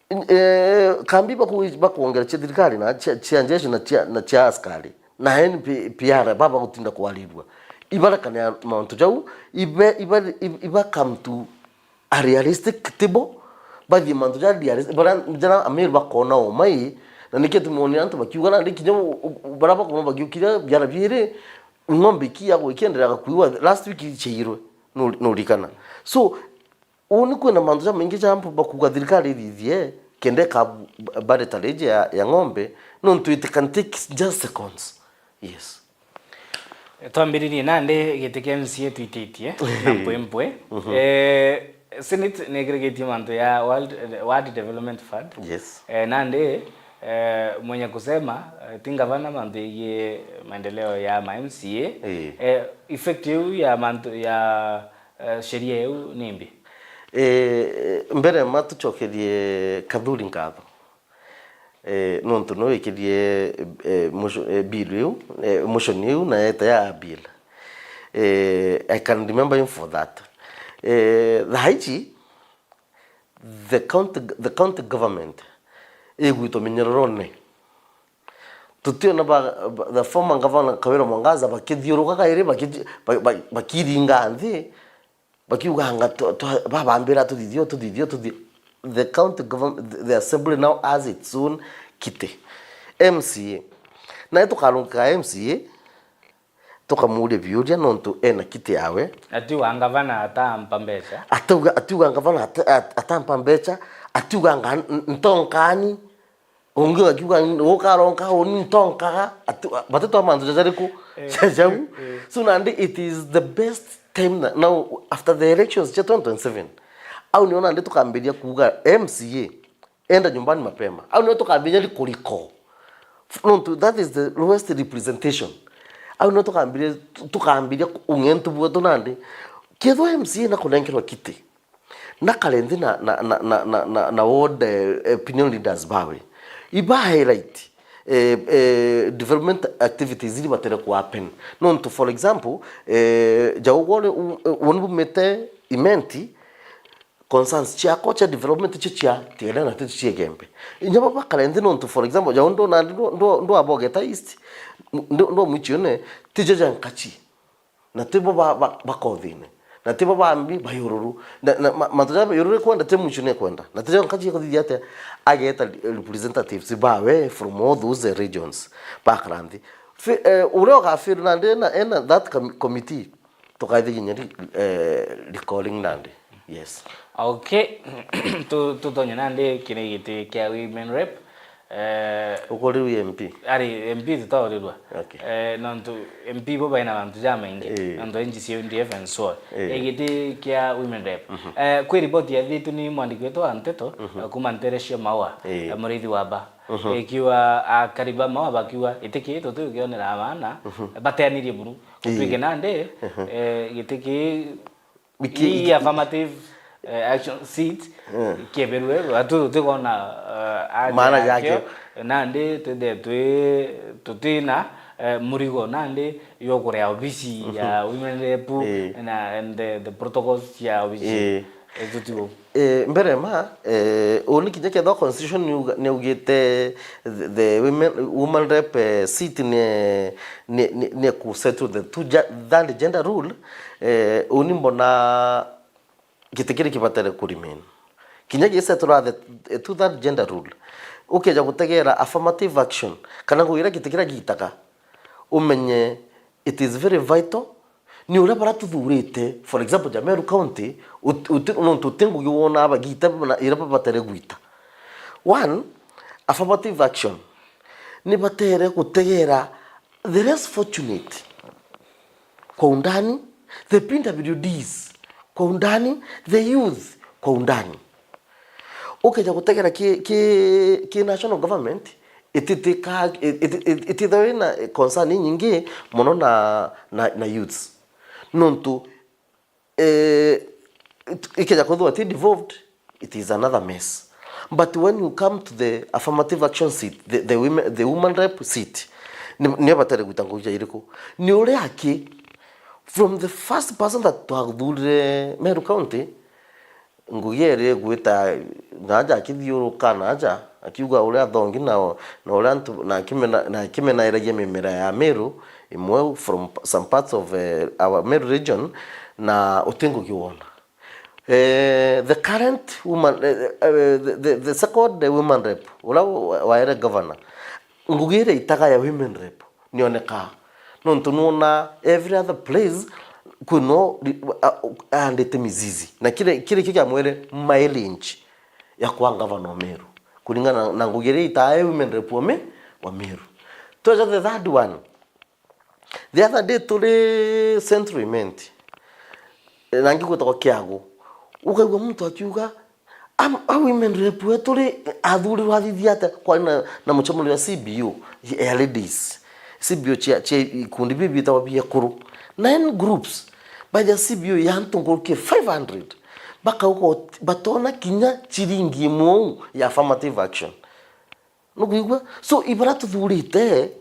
Eh, kambi baku-, bakuongera cia thirikari na cia, cia jeshi na cia, na cia askari na N P R, baba gutinda kwarirua. Ibarekania mauntu jau, ibe, iba, iba come to a realistic table, bathie mantu ja realistic, bara, jara Ameru bakona umai, na nikio tumwonire antu bakiuga, nandi kinya u-, u-, bara bakona bagiukira biara biiri, ng'ombe ikiagwa ikiendelea kuiwa, last week ichiirwe, nu-, nurikana. So, uni kwina mantu jamaingi ja mpu bakuga thirikari ithithie, kenda ika b-, bandit rage ya, ya ng'ombe, nontu it can take just seconds. Yes. Twambiririe nandi giti kia M C A twititie na mpwe mpwe. Mhm. Eh, Senate nikirigitie mantu ya World, World Development Fund. Yes. Eh, nandi, eh, mwenye kusema, eh, ti ngavana mantu yegii maendeleo ya ma M C A. Ii. Eh, effect iu ya mantu ya, eh, sheria iu ni mbi? Eh, mbere ma tucokerie Kathuri nkatho. Eh, nontu niwe wikirie, eh, motion, eh, bill iu, eh, motion iu na yeta ya bill. Eh, I can remember him for that. Eh, thaa ici, the county, the county government igwitwa minyororone. Tutiona ba, ba, the former governor Kawira Mwangaza bakithiuruka kairi baki-, ba, ba, bakiringa nthi, bakiuganga, "Twa-, twa-, babambira tuthithio, tuthithio, tuthi-," the county government, the assembly now has its own kiti, M C A. Nae tukarungika M C A, tukamuuria biuria nontu ena kiti yawe. Atiuga ngavana atampa mbeca. Atauga, atiuga ngavana ata-, at-, atampa mbeca, atiuganga n-, ntonkani. Ungi akiuga, "Ukaronka, uni ntonkaga." Ati-, batitwa mantu jajariku? Eh, jajau. Eh. So, nandi it is the best time na, now, after the elections cia twenty twenty-seven, au nio nandi tukambiria kuuga M C A, enda nyumbani mapema. Au nio tukambiria kuriko. Nontu that is the lowest representation. Au nio tukambiria, tukambiria ung'entu bwetu nandi. Kethwa M C A na kunenkerwa kiti, na kare nthi na, na, na ward, eh, opinion leaders bawe. Iba highlight, eh, eh, development activities iri batere ku happen. Nontu, for example, eh, jau gwe uri, u-, u-, uni bumite Imenti, concerns ciakwa cia development icio cia Tigania na titi cia Igembe. Inya bo bakare nthi nontu, for example, jau ndo nandi ndo, ndo, ndo Abogeta East, ndo, ndo Mwichiune, tijo ja Nkachi. Na tibo ba, ba, ba kothine. Na tibo bambi ba Yururu. Na, na ma, mantu ja Yururu ikwenda, ti Mwichiune ikwenda. Na tijo Nkachi ikuthithia atia? Ageta representatives bawe from all those regions. Bakara nthi. Fi-, eh, uria ugafiru nandi ena, ena that com-, committee, tukaithia kinya ri-, eh, recalling nandi. Yes. Okay. Tu-, tutonye nandi kiri giti kia women rep. Eh, ukuri wi M P? Ari M P tutaurirwa. Okay. Eh, nontu M P bo baina mantu jamaingi. Eh. Nontu N G C, U D F and so on. Eh. Eh, giti kia women rep. Mhm. Eh, kwi riboti yathitwe ni mwandiki wetu wa nteto, mhm, eh, kuma ntere cia Maua, eh, eh, Muriithi wa Mba. Mhm. Ikiuga akari ba Maua bakiuga giti kii tutikionera maana, mhm, bateanirie buru. Eh. Gutwike nandi, mhm, eh, giti kii Iki-, ii affirmative, eh, action seat, mm, kieberwe, atu tutikona, eh, aja maana yakio, yakio. Nandi twithe twi, tutina, eh, murigo nandi yo kuria obisi ya, mhm, women rep, eh, na, and the, the protocols cia obisi. Eh. Eh, tutigo. Eh, mbere ma, eh, uni kinya kethwa constitution niuga-, niugite the, the women, woman rep, eh, seat ni, ni, ni, ni ku settle the two ge-, third gender rule, eh, uni mbona giti kiri kibatere ku remain. Kinya gi settle the, eh, two third gender rule. Ukeja gutegera affirmative action, kana ngugi iria giti kiria giitaga, umenye it is very vital. Ni uria bara tuthurite, for example, ja Meru County, ut-, uti-, nontu uti ngugi wona abagiita na iria babatere gwita. One, affirmative action. Ni batere gutegera the less fortunate kwa undani, the P W Ds kwa undani, the youth kwa undani. Ukeja gutegera ki, ki, ki national government, ititika-, iti-, iti-, itithagwa ina concern inyingi mono na, na, na youths. Nontu, eh, it-, ikeja kwithirwa iti devolved, it is another mess. But when you come to the affirmative action seat, the, the women, the woman rep seat, ni, ni batere gwita ngugi ja iriku? Ni uria aki, from the first person that twathurire Meru County, ngugi iri igwita naaja akithiuruka naaja, akiuga uria athongi na, na uria antu, na akimena-, na akimenairagia mimera ya Meru imwe from some parts of, eh, our Meru region, na uti ngugi wona. Eh, the current woman, eh, eh, the, the, the second woman rep, uria wa-, waere governor, ngugi iria itaga ya women rep nionekaa. Nontu nuona every other place kwino ri-, a-, aandite mizizi. Na kiri, kiri kio kiamwere mileage ya kwa ngavana o Meru, kuringana na ngugi iria itaa women rep wa Me-, wa Meru. Tweja the third one, the other day turi Central Imenti, na ngi gwitagwa Kiagu, ukaigua muntu akiuga, "Am-, a women rep wetu ri, athurirwa athithia atia?" Kwari na, na mucemanio ya C B O ya ladies, C B O cia, cia ikundi bibi bitagwa bia ekuru, nine groups, by the C B O ya antu nkuruki five hundred, bakauga ot-, batona kinya ciringi imwe uu ya affirmative action. Nukwigua? So, ibara tuthurite,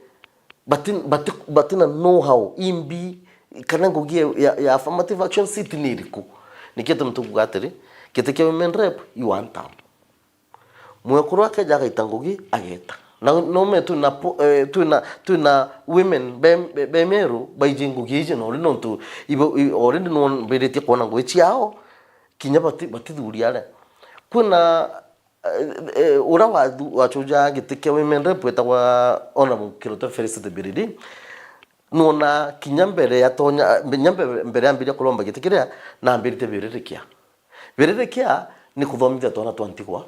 bati-, bati-, batina know how imbi, kana ngugi ya, ya, ya affirmative action seat ni iriku. Nikio gitumi tukuuga atiri, giti kia women rep i one term. Mwekuru akeja agaita ngugi, ageta. Na, na ume twina po-, eh, twina, twina women be, be, be Meru baiji ngugi iji, na uri nontu ibo, i-, already nwambiritie kwona ngugi ciao, kinya bati-, batithuri aria. Kwina Eh, eh, uria wathu-, wachuja giti kia women rep wetagwa Honorable Kiroto Felicity Biridi, nuona kinya mbere ya tonya, kinya mbe-, mbere ambiria kuromba giti kiria, na ambirite Biririkia. Biririkia ni kuthomithia twana twa ntigwa.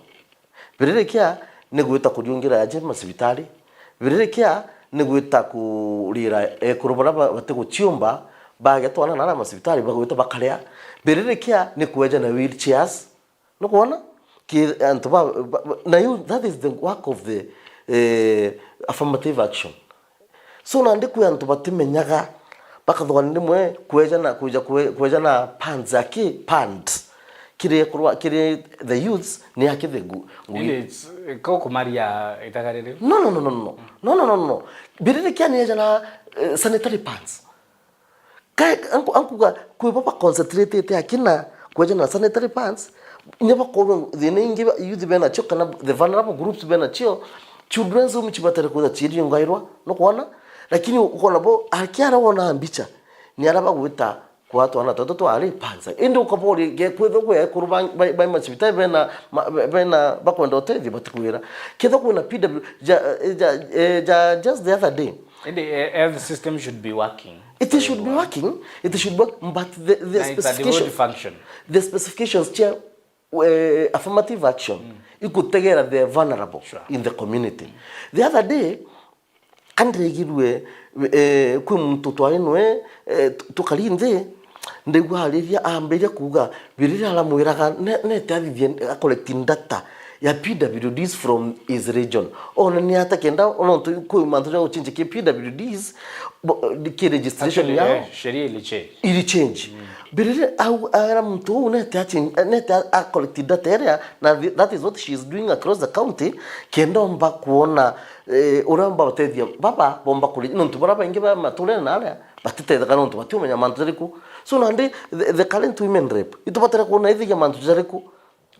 Biririkia ni gwita kuriungira aje macibitari. Biririkia ni gwita kurira ekuru baria ba-, bati guciumba, bagia twana nara macibitari, bagwita bakaria. Biririkia ni kweja na wheelchairs. Nukwona? Ki antu ba, ba, ba, na you, that is the work of the, eh, affirmative action. So, nandi kwi antu batimenyaga, bakathugana rimwe kweja na, kuja kwe-, kweja na pants aki, pants. Kiri kurwa, kiri the youths, ni aki the gu-, gu-, Indi it's, ko kumaria itaka riri? No, no, no, no, no. No, no, no, no. Biririkia ni eja na, eh, sanitary pants. Kae, anku-, ankuga, kwi bo ba concentrate akina kweja na sanitary pads, inya bakorwe thina ingi ba-, youth benacio, kana the vulnerable groups benacio, children's home chibatere kwitha chiiriungairwa, nukwona? Lakini ukona bo, akiara wona mbicha, ni ara bagwita kwa twana twatu twari pads. Indi ukaboria, ge-, kwithwa kwi ekuru ba, ba, ba macibitari bena, ma, bena, bakwenda utethio, batikwira. Kethwa kwina P W, ja, ja, eh, ja, just the other day, Indi, eh, health system should be working. It should be working, it should work, but the, the Na it's a devolved specification, function. The specifications cia, eh, affirmative action ikutegera the vulnerable Sure. in the community. The other day, andirigirwe, eh, kwi muntu twari nwe, eh, tu-, tukari nthi, ndaigua ariria, ambiria kuuga, Biriri aramwiraga, ne-, nete athithie, a collecting data ya P W Ds from his region. One ni ata kenda, nontu kwi mantu ja guchinja ki P W Ds, bo-, ki registration Actually, yao eh, sheria ili change. Ili change. Mm. Mbirire au aera muntu uu nete achin-, nete a, a collect data iria, na th-, that is what she is doing across the county, kenda omba kuona, eh, uria omba gutethia baba bomba kuri, nontu baria baingi ba maturene na aria batitetheka nontu batiumenya mantu jariku. So nandi the, the current women rep, itubatire kuona ithigia mantu jariku.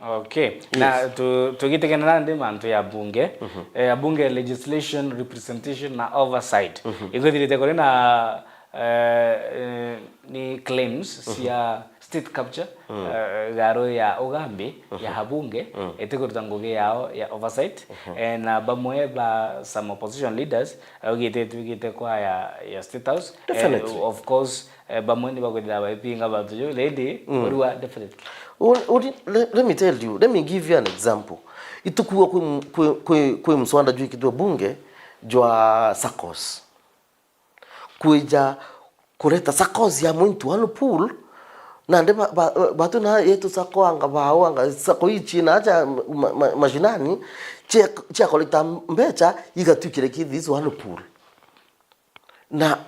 Okay. Yes. Na tu-, tugitigana nandi mantu ya bunge, eh, abunge legislation, representation na oversight. Igwithirite kuri na, eh, eh, ni claims cia state capture, eh, garu ya ugambi ya abunge, itikuruta ngugi yao ya oversight, eh, na bamwe ba some opposition leaders, eh, ugite twigite kwa ya, ya State House. Definitely. Eh, of course, eh, bamwe ni bakwithira baipinga bantu ju, lady, urua, definitely. Uri, uri, le-, let me tell you, let me give you an example. Itukua kwi m-, kwi, kwi, kwi mswada jwikitwe bunge jwa saccos. Kwija kureta saccos ya muntu one pool, nandi ba, ba, batu na yetu sacco anga bao anga sacco ichi na aja ma, ma, mashinani, chia, chia collecta mbecha igatwikire ki this one pool. Na,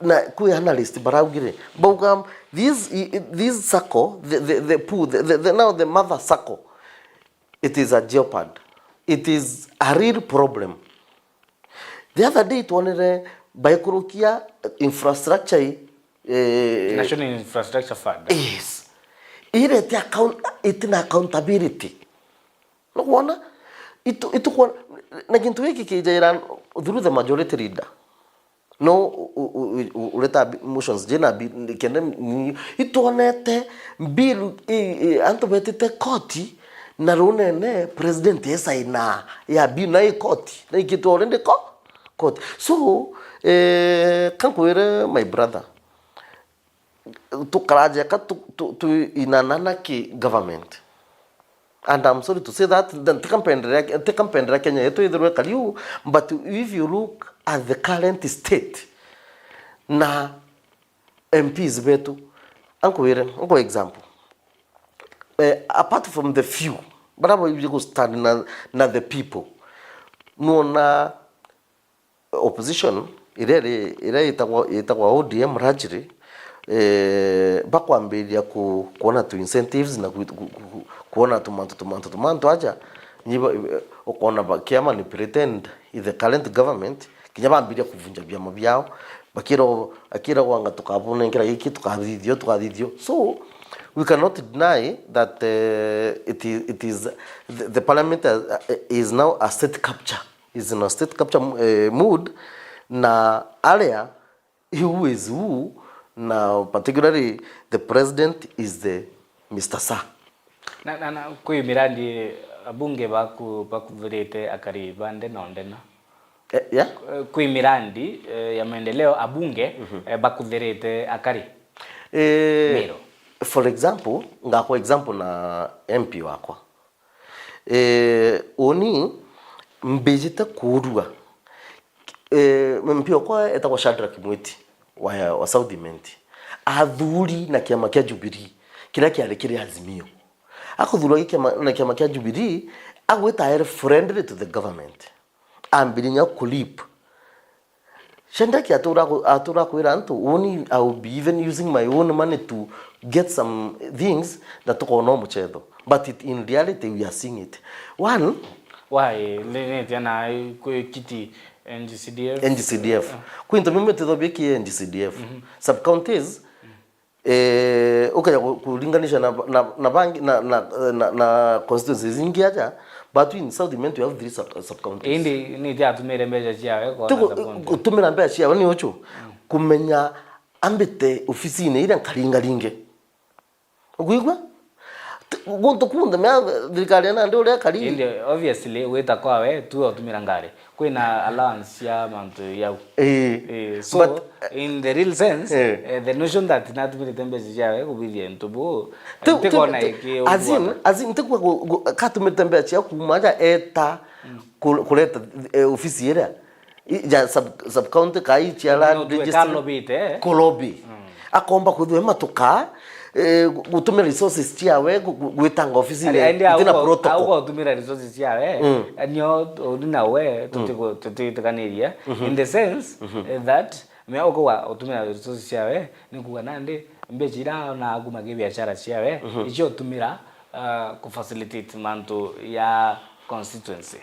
na kwi analyst baraugire, bauga, this, i-, i-, this sacco, the, the, the pool, the, the, the, now the mother sacco, it is a jeopard. It is a real problem. The other day twonere baikurukia infrastructure, eh, National Infrastructure Fund. Yes. Irete account-, itina accountability. Nukwona? Itu-, itukwona, na gintu giki kijaira through the majority leader. No u-, u-, u-, u-, ureta bi-, motions jina bi-, kenda ni, itwonete bill, i, i, antu betite koti na runene president esaina ya bill na i koti, na ikitwe already ko-, koti. So, eh, kankwire my brother, tukarajeka tu, tu, tu inanana ki government. And I'm sorry to say that, then tikampenderea, tikampenderea Kenya yetu ithirwe kariu, but if you look at the current state, na M Ps betu, ankwire, nkwe example, eh, apart from the few, bara baibie ku stand na, na the people, nuona opposition iria iri, iria itagwa, itagwa O D M largely, eh, bakwambiriria ku, kuona tu incentives na ku, ku, ku, kuona tumantu, tumantu, tumantu aja, nyi ba, ukona bakia manipulate the current government, kinya bambiria kuvunja biama biao, bakiragwo, akiragwo anga tukabunengera giki, tukathithio, tukathithio. So, we cannot deny that, eh, it is, it is, the, the parliament, uh, is now a state capture. Is in a state capture, eh, mood, na aria who is who, na particularly the president is the Mister Sir. Na, na, na, kwi mirandi abunge baku, bakuthirite akari ba ndena o ndena? Eh, yeah? Eh, kwi mirandi, eh, ya maendeleo abunge, eh, bakuthirite akari? Eh, Meru. For example, ngakwa example na M P wakwa. Eh, uni mbijite kurua. Eh, M P okwa etagwa Shadrack Mwiti wa, wa South Imenti. Athuri na kiama kia Jubilee, kiria kiari kiri Azimio. Akuthurwa gi kiama, na kiama kia Jubilee, agwita aere friendly to the government. Ambirinya kulip. Shendeki atura ku-, atura kwira antu, "Uni, I will be even using my own money to get some things," na tukona umuchetho. But it, in reality, we are seeing it. One, why? Ni, ni tia na kwi kiti N G C D F? N G C D F. Ah. Kwi into bimwe tithobie ki N G C D F. Sub-counties, eh, ukaja ku-, kuringanisha na, na, na bangi, na, na, na, na constituencies ingi aja, but in South Imenti we have three sub-, sub-counties. Indi ni tia atumire mbeca ciawe kona sub-county? Gutumira mbeca ciawe ni ucu, kumenya ambite ofisine iria nkaringaringe. Ukwigua? Ti-, guntu kunthe mea thirikari ena ndi uria kari. Indi obviously, gwita kwawe, tu utumira ngari. Kwina allowance cia mantu yau. Eh. Eh, so, but, in the real sense, eh, eh, the notion that natumirite mbeca ciawe kubithia into bu, ti-, ti-, ntikona ti-, iki as in, uguata. As in, ntikua gu-, gu-, katumirite mbeca cia kuma aja eta ku-, kureta, eh, ofisi iria. I, ja sub, sub-county kai cia land registry. Kalobite, eh? Kolobi. Akomba kwithwa matuka, eh, gu-, gutumira resources ciawe gu-, gu-, gwitanga ofisine itina protocol. Auga utumira resources ciawe, nio uni nawe tutiku-, tutitikaniria. In the sense, eh, that me uko wa utumira resources ciawe, ni kuga nandi, Mbeca ira ona akuma ki biashara ciawe, icio utumira, uh, ku facilitate mantu ya constituency.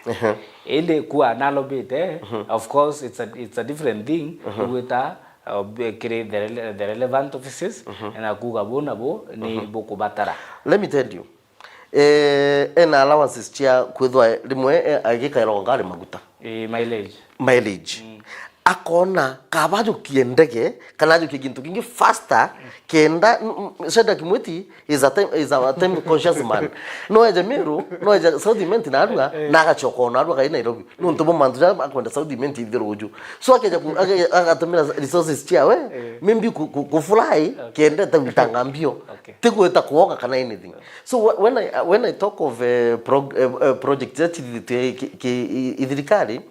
Indi kua nalobite, of course, it's a, it's a different thing, kugwita, uh, be-, kiri the rele-, the relevant offices, na kuga bu na bu ni bukubatara. Let me tell you, eh, ena allowances cia kwithwa rimwe, eh, agikaira ngari maguta. Eh, mileage. Mileage. Akona kaba ajukie ndege, kana ajukie gintu kingi faster, kenda, m-, m-, Shadrack Mwiti is a time, is a time conscious man. No eje Meru, no eje South Imenti narua, na agacoka o narua kai Nairobi. Nontu bo mantu jaria akwenda South Imenti ithiru uju. So akeja ku-, age-, agatumira resources ciawe, maybe ku-, ku-, ku fly, kenda ta witanga mbio. Okay. Ti gwita kuoga kana anything. So wh-, when I, when I talk of, eh, prog-, eh, eh, project iria cithithitue ki-, ki-, i-, i thirikari,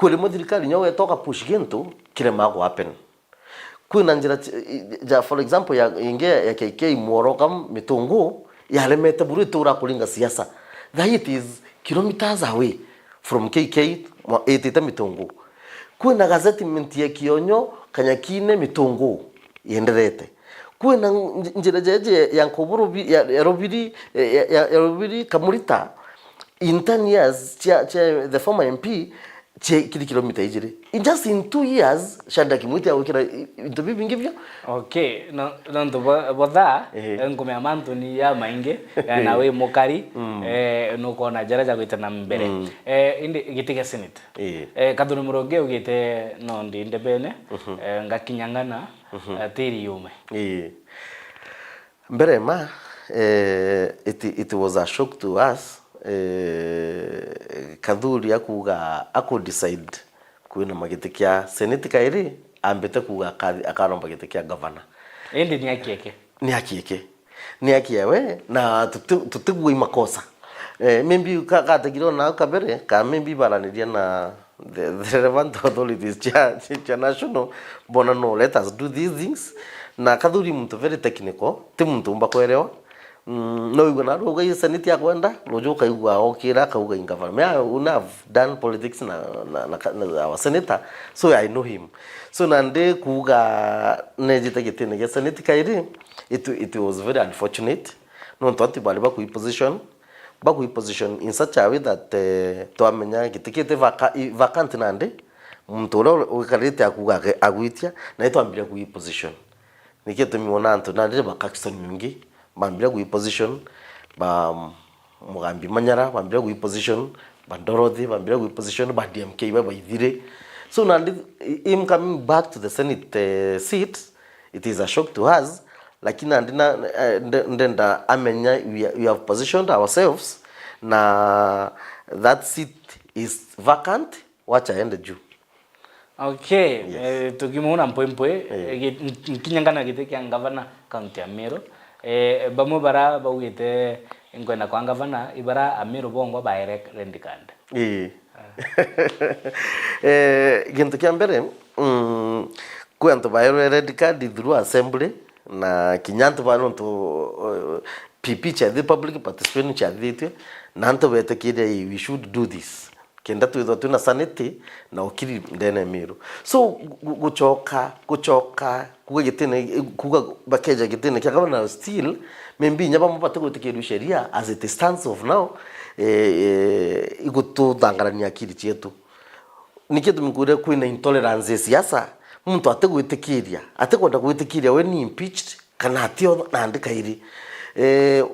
kwi rimwe thirikari nyo weta uka push gintu kirema ku happen. Kwina njira ci-, i-, ja, for example, ya, ingi ya K K Mworoka Mitungu, yaremete buru itura kuringa siasa. Thaa it is kilometers away from K K mwa-, itite Mitungu. Kwina gazetiment ya Kionyo Kanyakine Mitungu yenderete. Kwina nj-, njira jeje ya Nkuburu bi-, ya, ya Rubiri, ya, ya, ya Rubiri Kamurita, in ten years cia, cia the former M P, cie kiri kilomita ijiri. In just in two years, Shadrack Mwiti agwikira i-, into bibingi bio. Okay, no, nontu bo, bo thaa, eh, nkumea mantu ni ya maingi, eh, na wi mukari, eh, nukona jara ja gwita na mbere. Eh, indi giti gia Senate. Eh, Kathuri Murungi ugite no ndi ndebene, eh, ngakinya ngana, eh, tiri yume. Mbere ma, eh, it, it was a shock to us, eh, Kathuri akuga aku decide kwina magiti kia Senate kairi, ambite kuga aka-, akaromba giti kia governor. Indi ni akieke. Ni akieke. Ni akiawe, na tuti-, tutigua i makosa. Eh, maybe ka-, kategire ona au kabere, ka maybe baraniria na the, the relevant authorities cia, cia national, bona no, let us do these things. Na Kathuri muntu very technical, ti muntu umba kwerewa. Mm, no igwe na ruga isaniti akwenda, ruju ukaigua okira, akauga in government. Me, I, we have done politics na, na, na, na our senator, so I know him. So nandi kuga nejite gitine gia senate kairi, it, it was very unfortunate. Nontu antu bari bakui position, bakui position in such a way that, eh, twamenya giti kiti vaka-, i-, vacant nandi, muntu uria wikarite akuga age-, agwitia, na itwambiria kui position. Niki gitumi wona antu nandi ba Caxton Nyungi, bambire kui position, ba Mugambi Manyara, bambire kui position, ba Dorothy, bambire kui position, ba D M K, ba baithire. So nandi, him coming back to the Senate, eh, seat, it is a shock to us, lakini nandi na, eh, nde-, ndenda amenya we are, we have positioned ourselves, na that seat is vacant, wacha aende juu. Okay, yes. Eh, tukimuuna mpwimpwi, eh, eh, gi-, nk-, nkinya ngana giti kia ngavana kaunti ya Meru. Eh, bamwe bara baugite nkwenda kwa ngavana, ibara Ameru bongwa baere red card. Ii. Eh, gintu kia mbere, mm, kwi antu baerwe red card through assembly, na kinya antu ba nontu, eh, P P ciathi, public participation ciathithitue, na antu betikiria, "Ii, we should do this." Kenda twithwa twina sanity na ukiri ndene ya Meru. So, gu-, gucoka, gucoka, kuga gitine, kuga bakeja gitine kia gavana still, maybe inya bamwe batigwitikirua sheria as it stands of now, eh, eh, igututhangarania akiri cietu. Niki gitumi nkwire kwina intolerance ya siasa, muntu atigwitikiria, atikwenda gwitikiria we ni impeached, kana atio nandi kairi. Eh,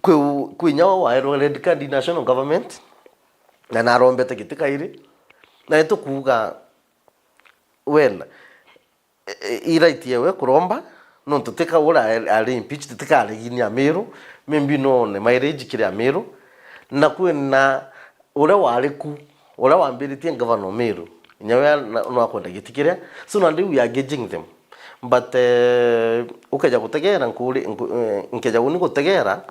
kwi, kwi inya wa waerwe red card national government, na narombete giti kairi, na nitukuga, well, i, i right yewe kuromba, nontu tika uria ari, ari impeached, tika aregini Ameru, maybe no one mileage kiri Ameru, na kwina uria wari ku, uria wambiritie ngavana o Meru, inya we na, no akwenda giti kiria, so nandi we are gauging them. But, eh, ukeja gutegera nkuri, nku-, eh, nkeja uni gutegera,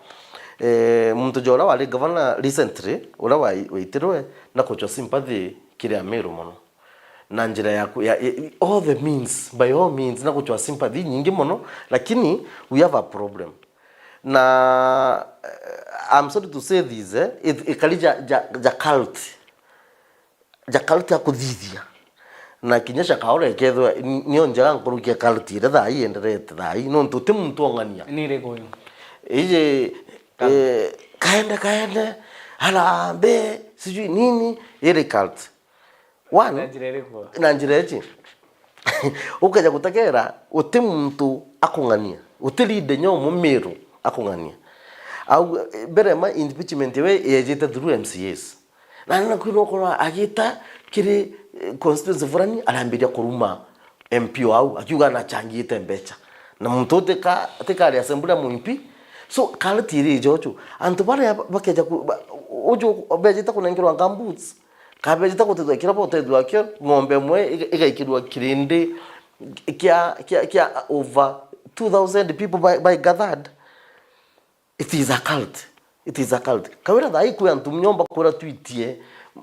eh, muntu ja uria wari governor recently, uria wai-, waitirwe, na kuchwa sympathy kiri Ameru mono. Na njira ya ku-, ya, ya, all the means, by all means, na guchwa sympathy nyingi mono, lakini we have a problem. Na, eh, I'm sorry to say this, eh, it, ikari ja, ja, ja cult. Ja cult ya kuthithia. Na kinya Shakahola ikethirwa ni-, niyo njega nkuruki ya cult iria thaa ii yenderete thaa ii, nontu uti muntu ong'ania. Ni iriku uyu? Iji, eh, kaende, kaende, harambee, sijui nini, iri cult. One, na njira iriku? Na njira iji. Ukeja gutegera, uti muntu akung'ania, uti leader inya umwe Miru akung'ania. Au, eh, mbere ma impeachment iwe yejite through M C As. Na na kwina ukorwa agita kiri, eh, constituency fulani, arambiria kuruma M P o au, akiuga nachangite mbecha. Na muntu utika, atikari assembly ya muimpi. So, cult iri ijojo. Antu baria bakeja ku-, ba-, uju bejite kunengerwa gumboots, kabejite gutethua kiria botethua kio, ng'ombe imwe iga-, igaikirwa kirindi kia, kia, kia over two thousand people by, by gathered. It is a cult. It is a cult. Kawira thaa ii kwi antu nyomba kura twitie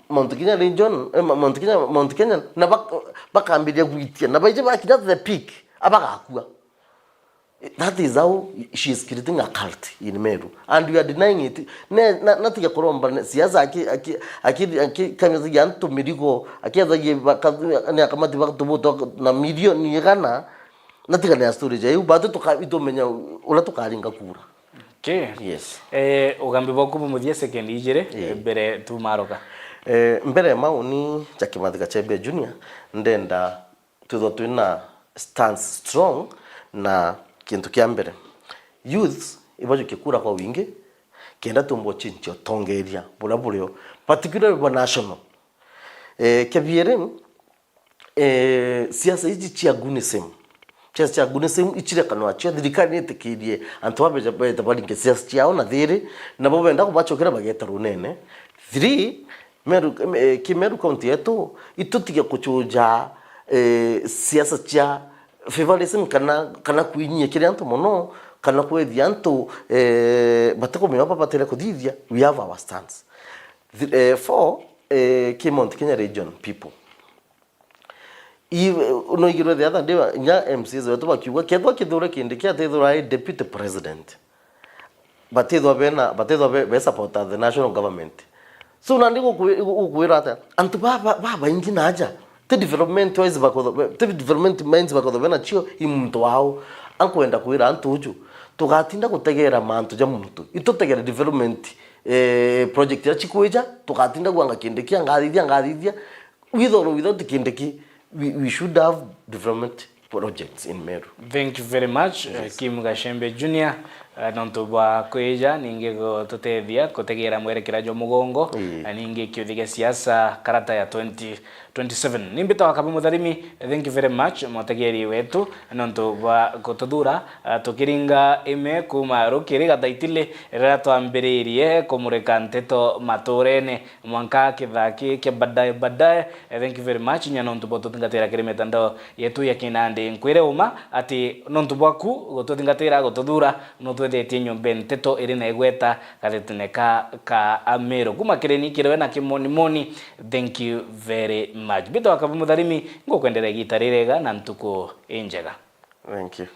Mount Kenya region, eh, Ma-, Mount Kenya, Mount Kenya, na bak-, bakambiria gwitia, na baiji bakinya the peak, abagakua. That is how she is creating a cult in Meru. And we are denying it. Ne, na, natige kuromba ne, siasa aki, aki, aki, aki, kanyasagia antu mirigo, akiathagia baka-, ni akamati batubuto na milioni igana, natigane ya story ja iu, batu tuka-, itumenya uria tukaringa kura. Okay. Yes. Eh, ugambi bwaku bumuthia second ijiri, eh, mbere tumaroka. Eh, mbere ya mauni ja Kimathi Gachembe Junior, ndenda twithwa twina stance strong na kintu kia mbere. Youth ibajukie kura kwa wingi, kenda tumba uchinchia utongeria buria burio, particularly bwa national. Eh, kia biiri, eh, siasa iji cia goonism. Siasa cia goonism ichirekanwa cio, thirikari nitikirie antu babeja beta baringe siasa ciao na thiri, nabo benda kubacokera bageta runene. Three, Meru, eh, ki Meru County yetu, itutige kuchuja, eh, siasa cia favoritism kana, kana kwinyia kiri antu mono, kana kwethia antu, eh, batikumenya babatire kuthithia. We have our stance. Th-, eh, four, eh, ki Mount Kenya region people. I-, no igirwe the other day, nya M C As wetu bakiuga, kethwa Kithure Kindiki atithirwa ai deputy president, batithwa bena, batithwa be, be supporter the national government. So, nandi gukwi-, gukwira atia? Antu ba, ba, babaingi naja, ti development wise bakotho-, ti development minds bakotho bena cio, i muntu wao. Ankwenda kwira antu uju, tugatinda gutegera mantu ja muntu. Itutegere development, eh, project iria cikwija, tugatinda gwanga Kindiki angathithia, angathithia. With or without Kindiki, we, we should have development projects in Meru. Thank you very much, yes, uh, Kim Gachembe Junior, uh, nontu bwa kwija, ningi gututethia kutegera mwerekera jwa mugongo, ii, na ningi kiuthi gia siasa karata ya twenty twenty-seven. Ni mbitagwa Kabi Mutharimi, thank you very much, mutegeri wetu, nontu bwa gututhura, uh, tukiringa ime kuma rukiri gathaitili riria twambiririe kumurika nteto maturene. Mwanka kithaa ki kia baadaye baadaye. Eh, thank you very much, inya nontu bwa tuthingatira kiri mitandao yetu ya kinandi. Nkwire uma ati nontu bwaku gututhingatira, gututhura, no twethetie nyombe nteto iri na igweta gathetine ka, ka Amiru. Kuma kiri ni kiriwe na kimonimoni, thank you very much. Mbitagwa Kabi Mutharimi, ngukwenderea igita rirega na ntuku injega. Thank you.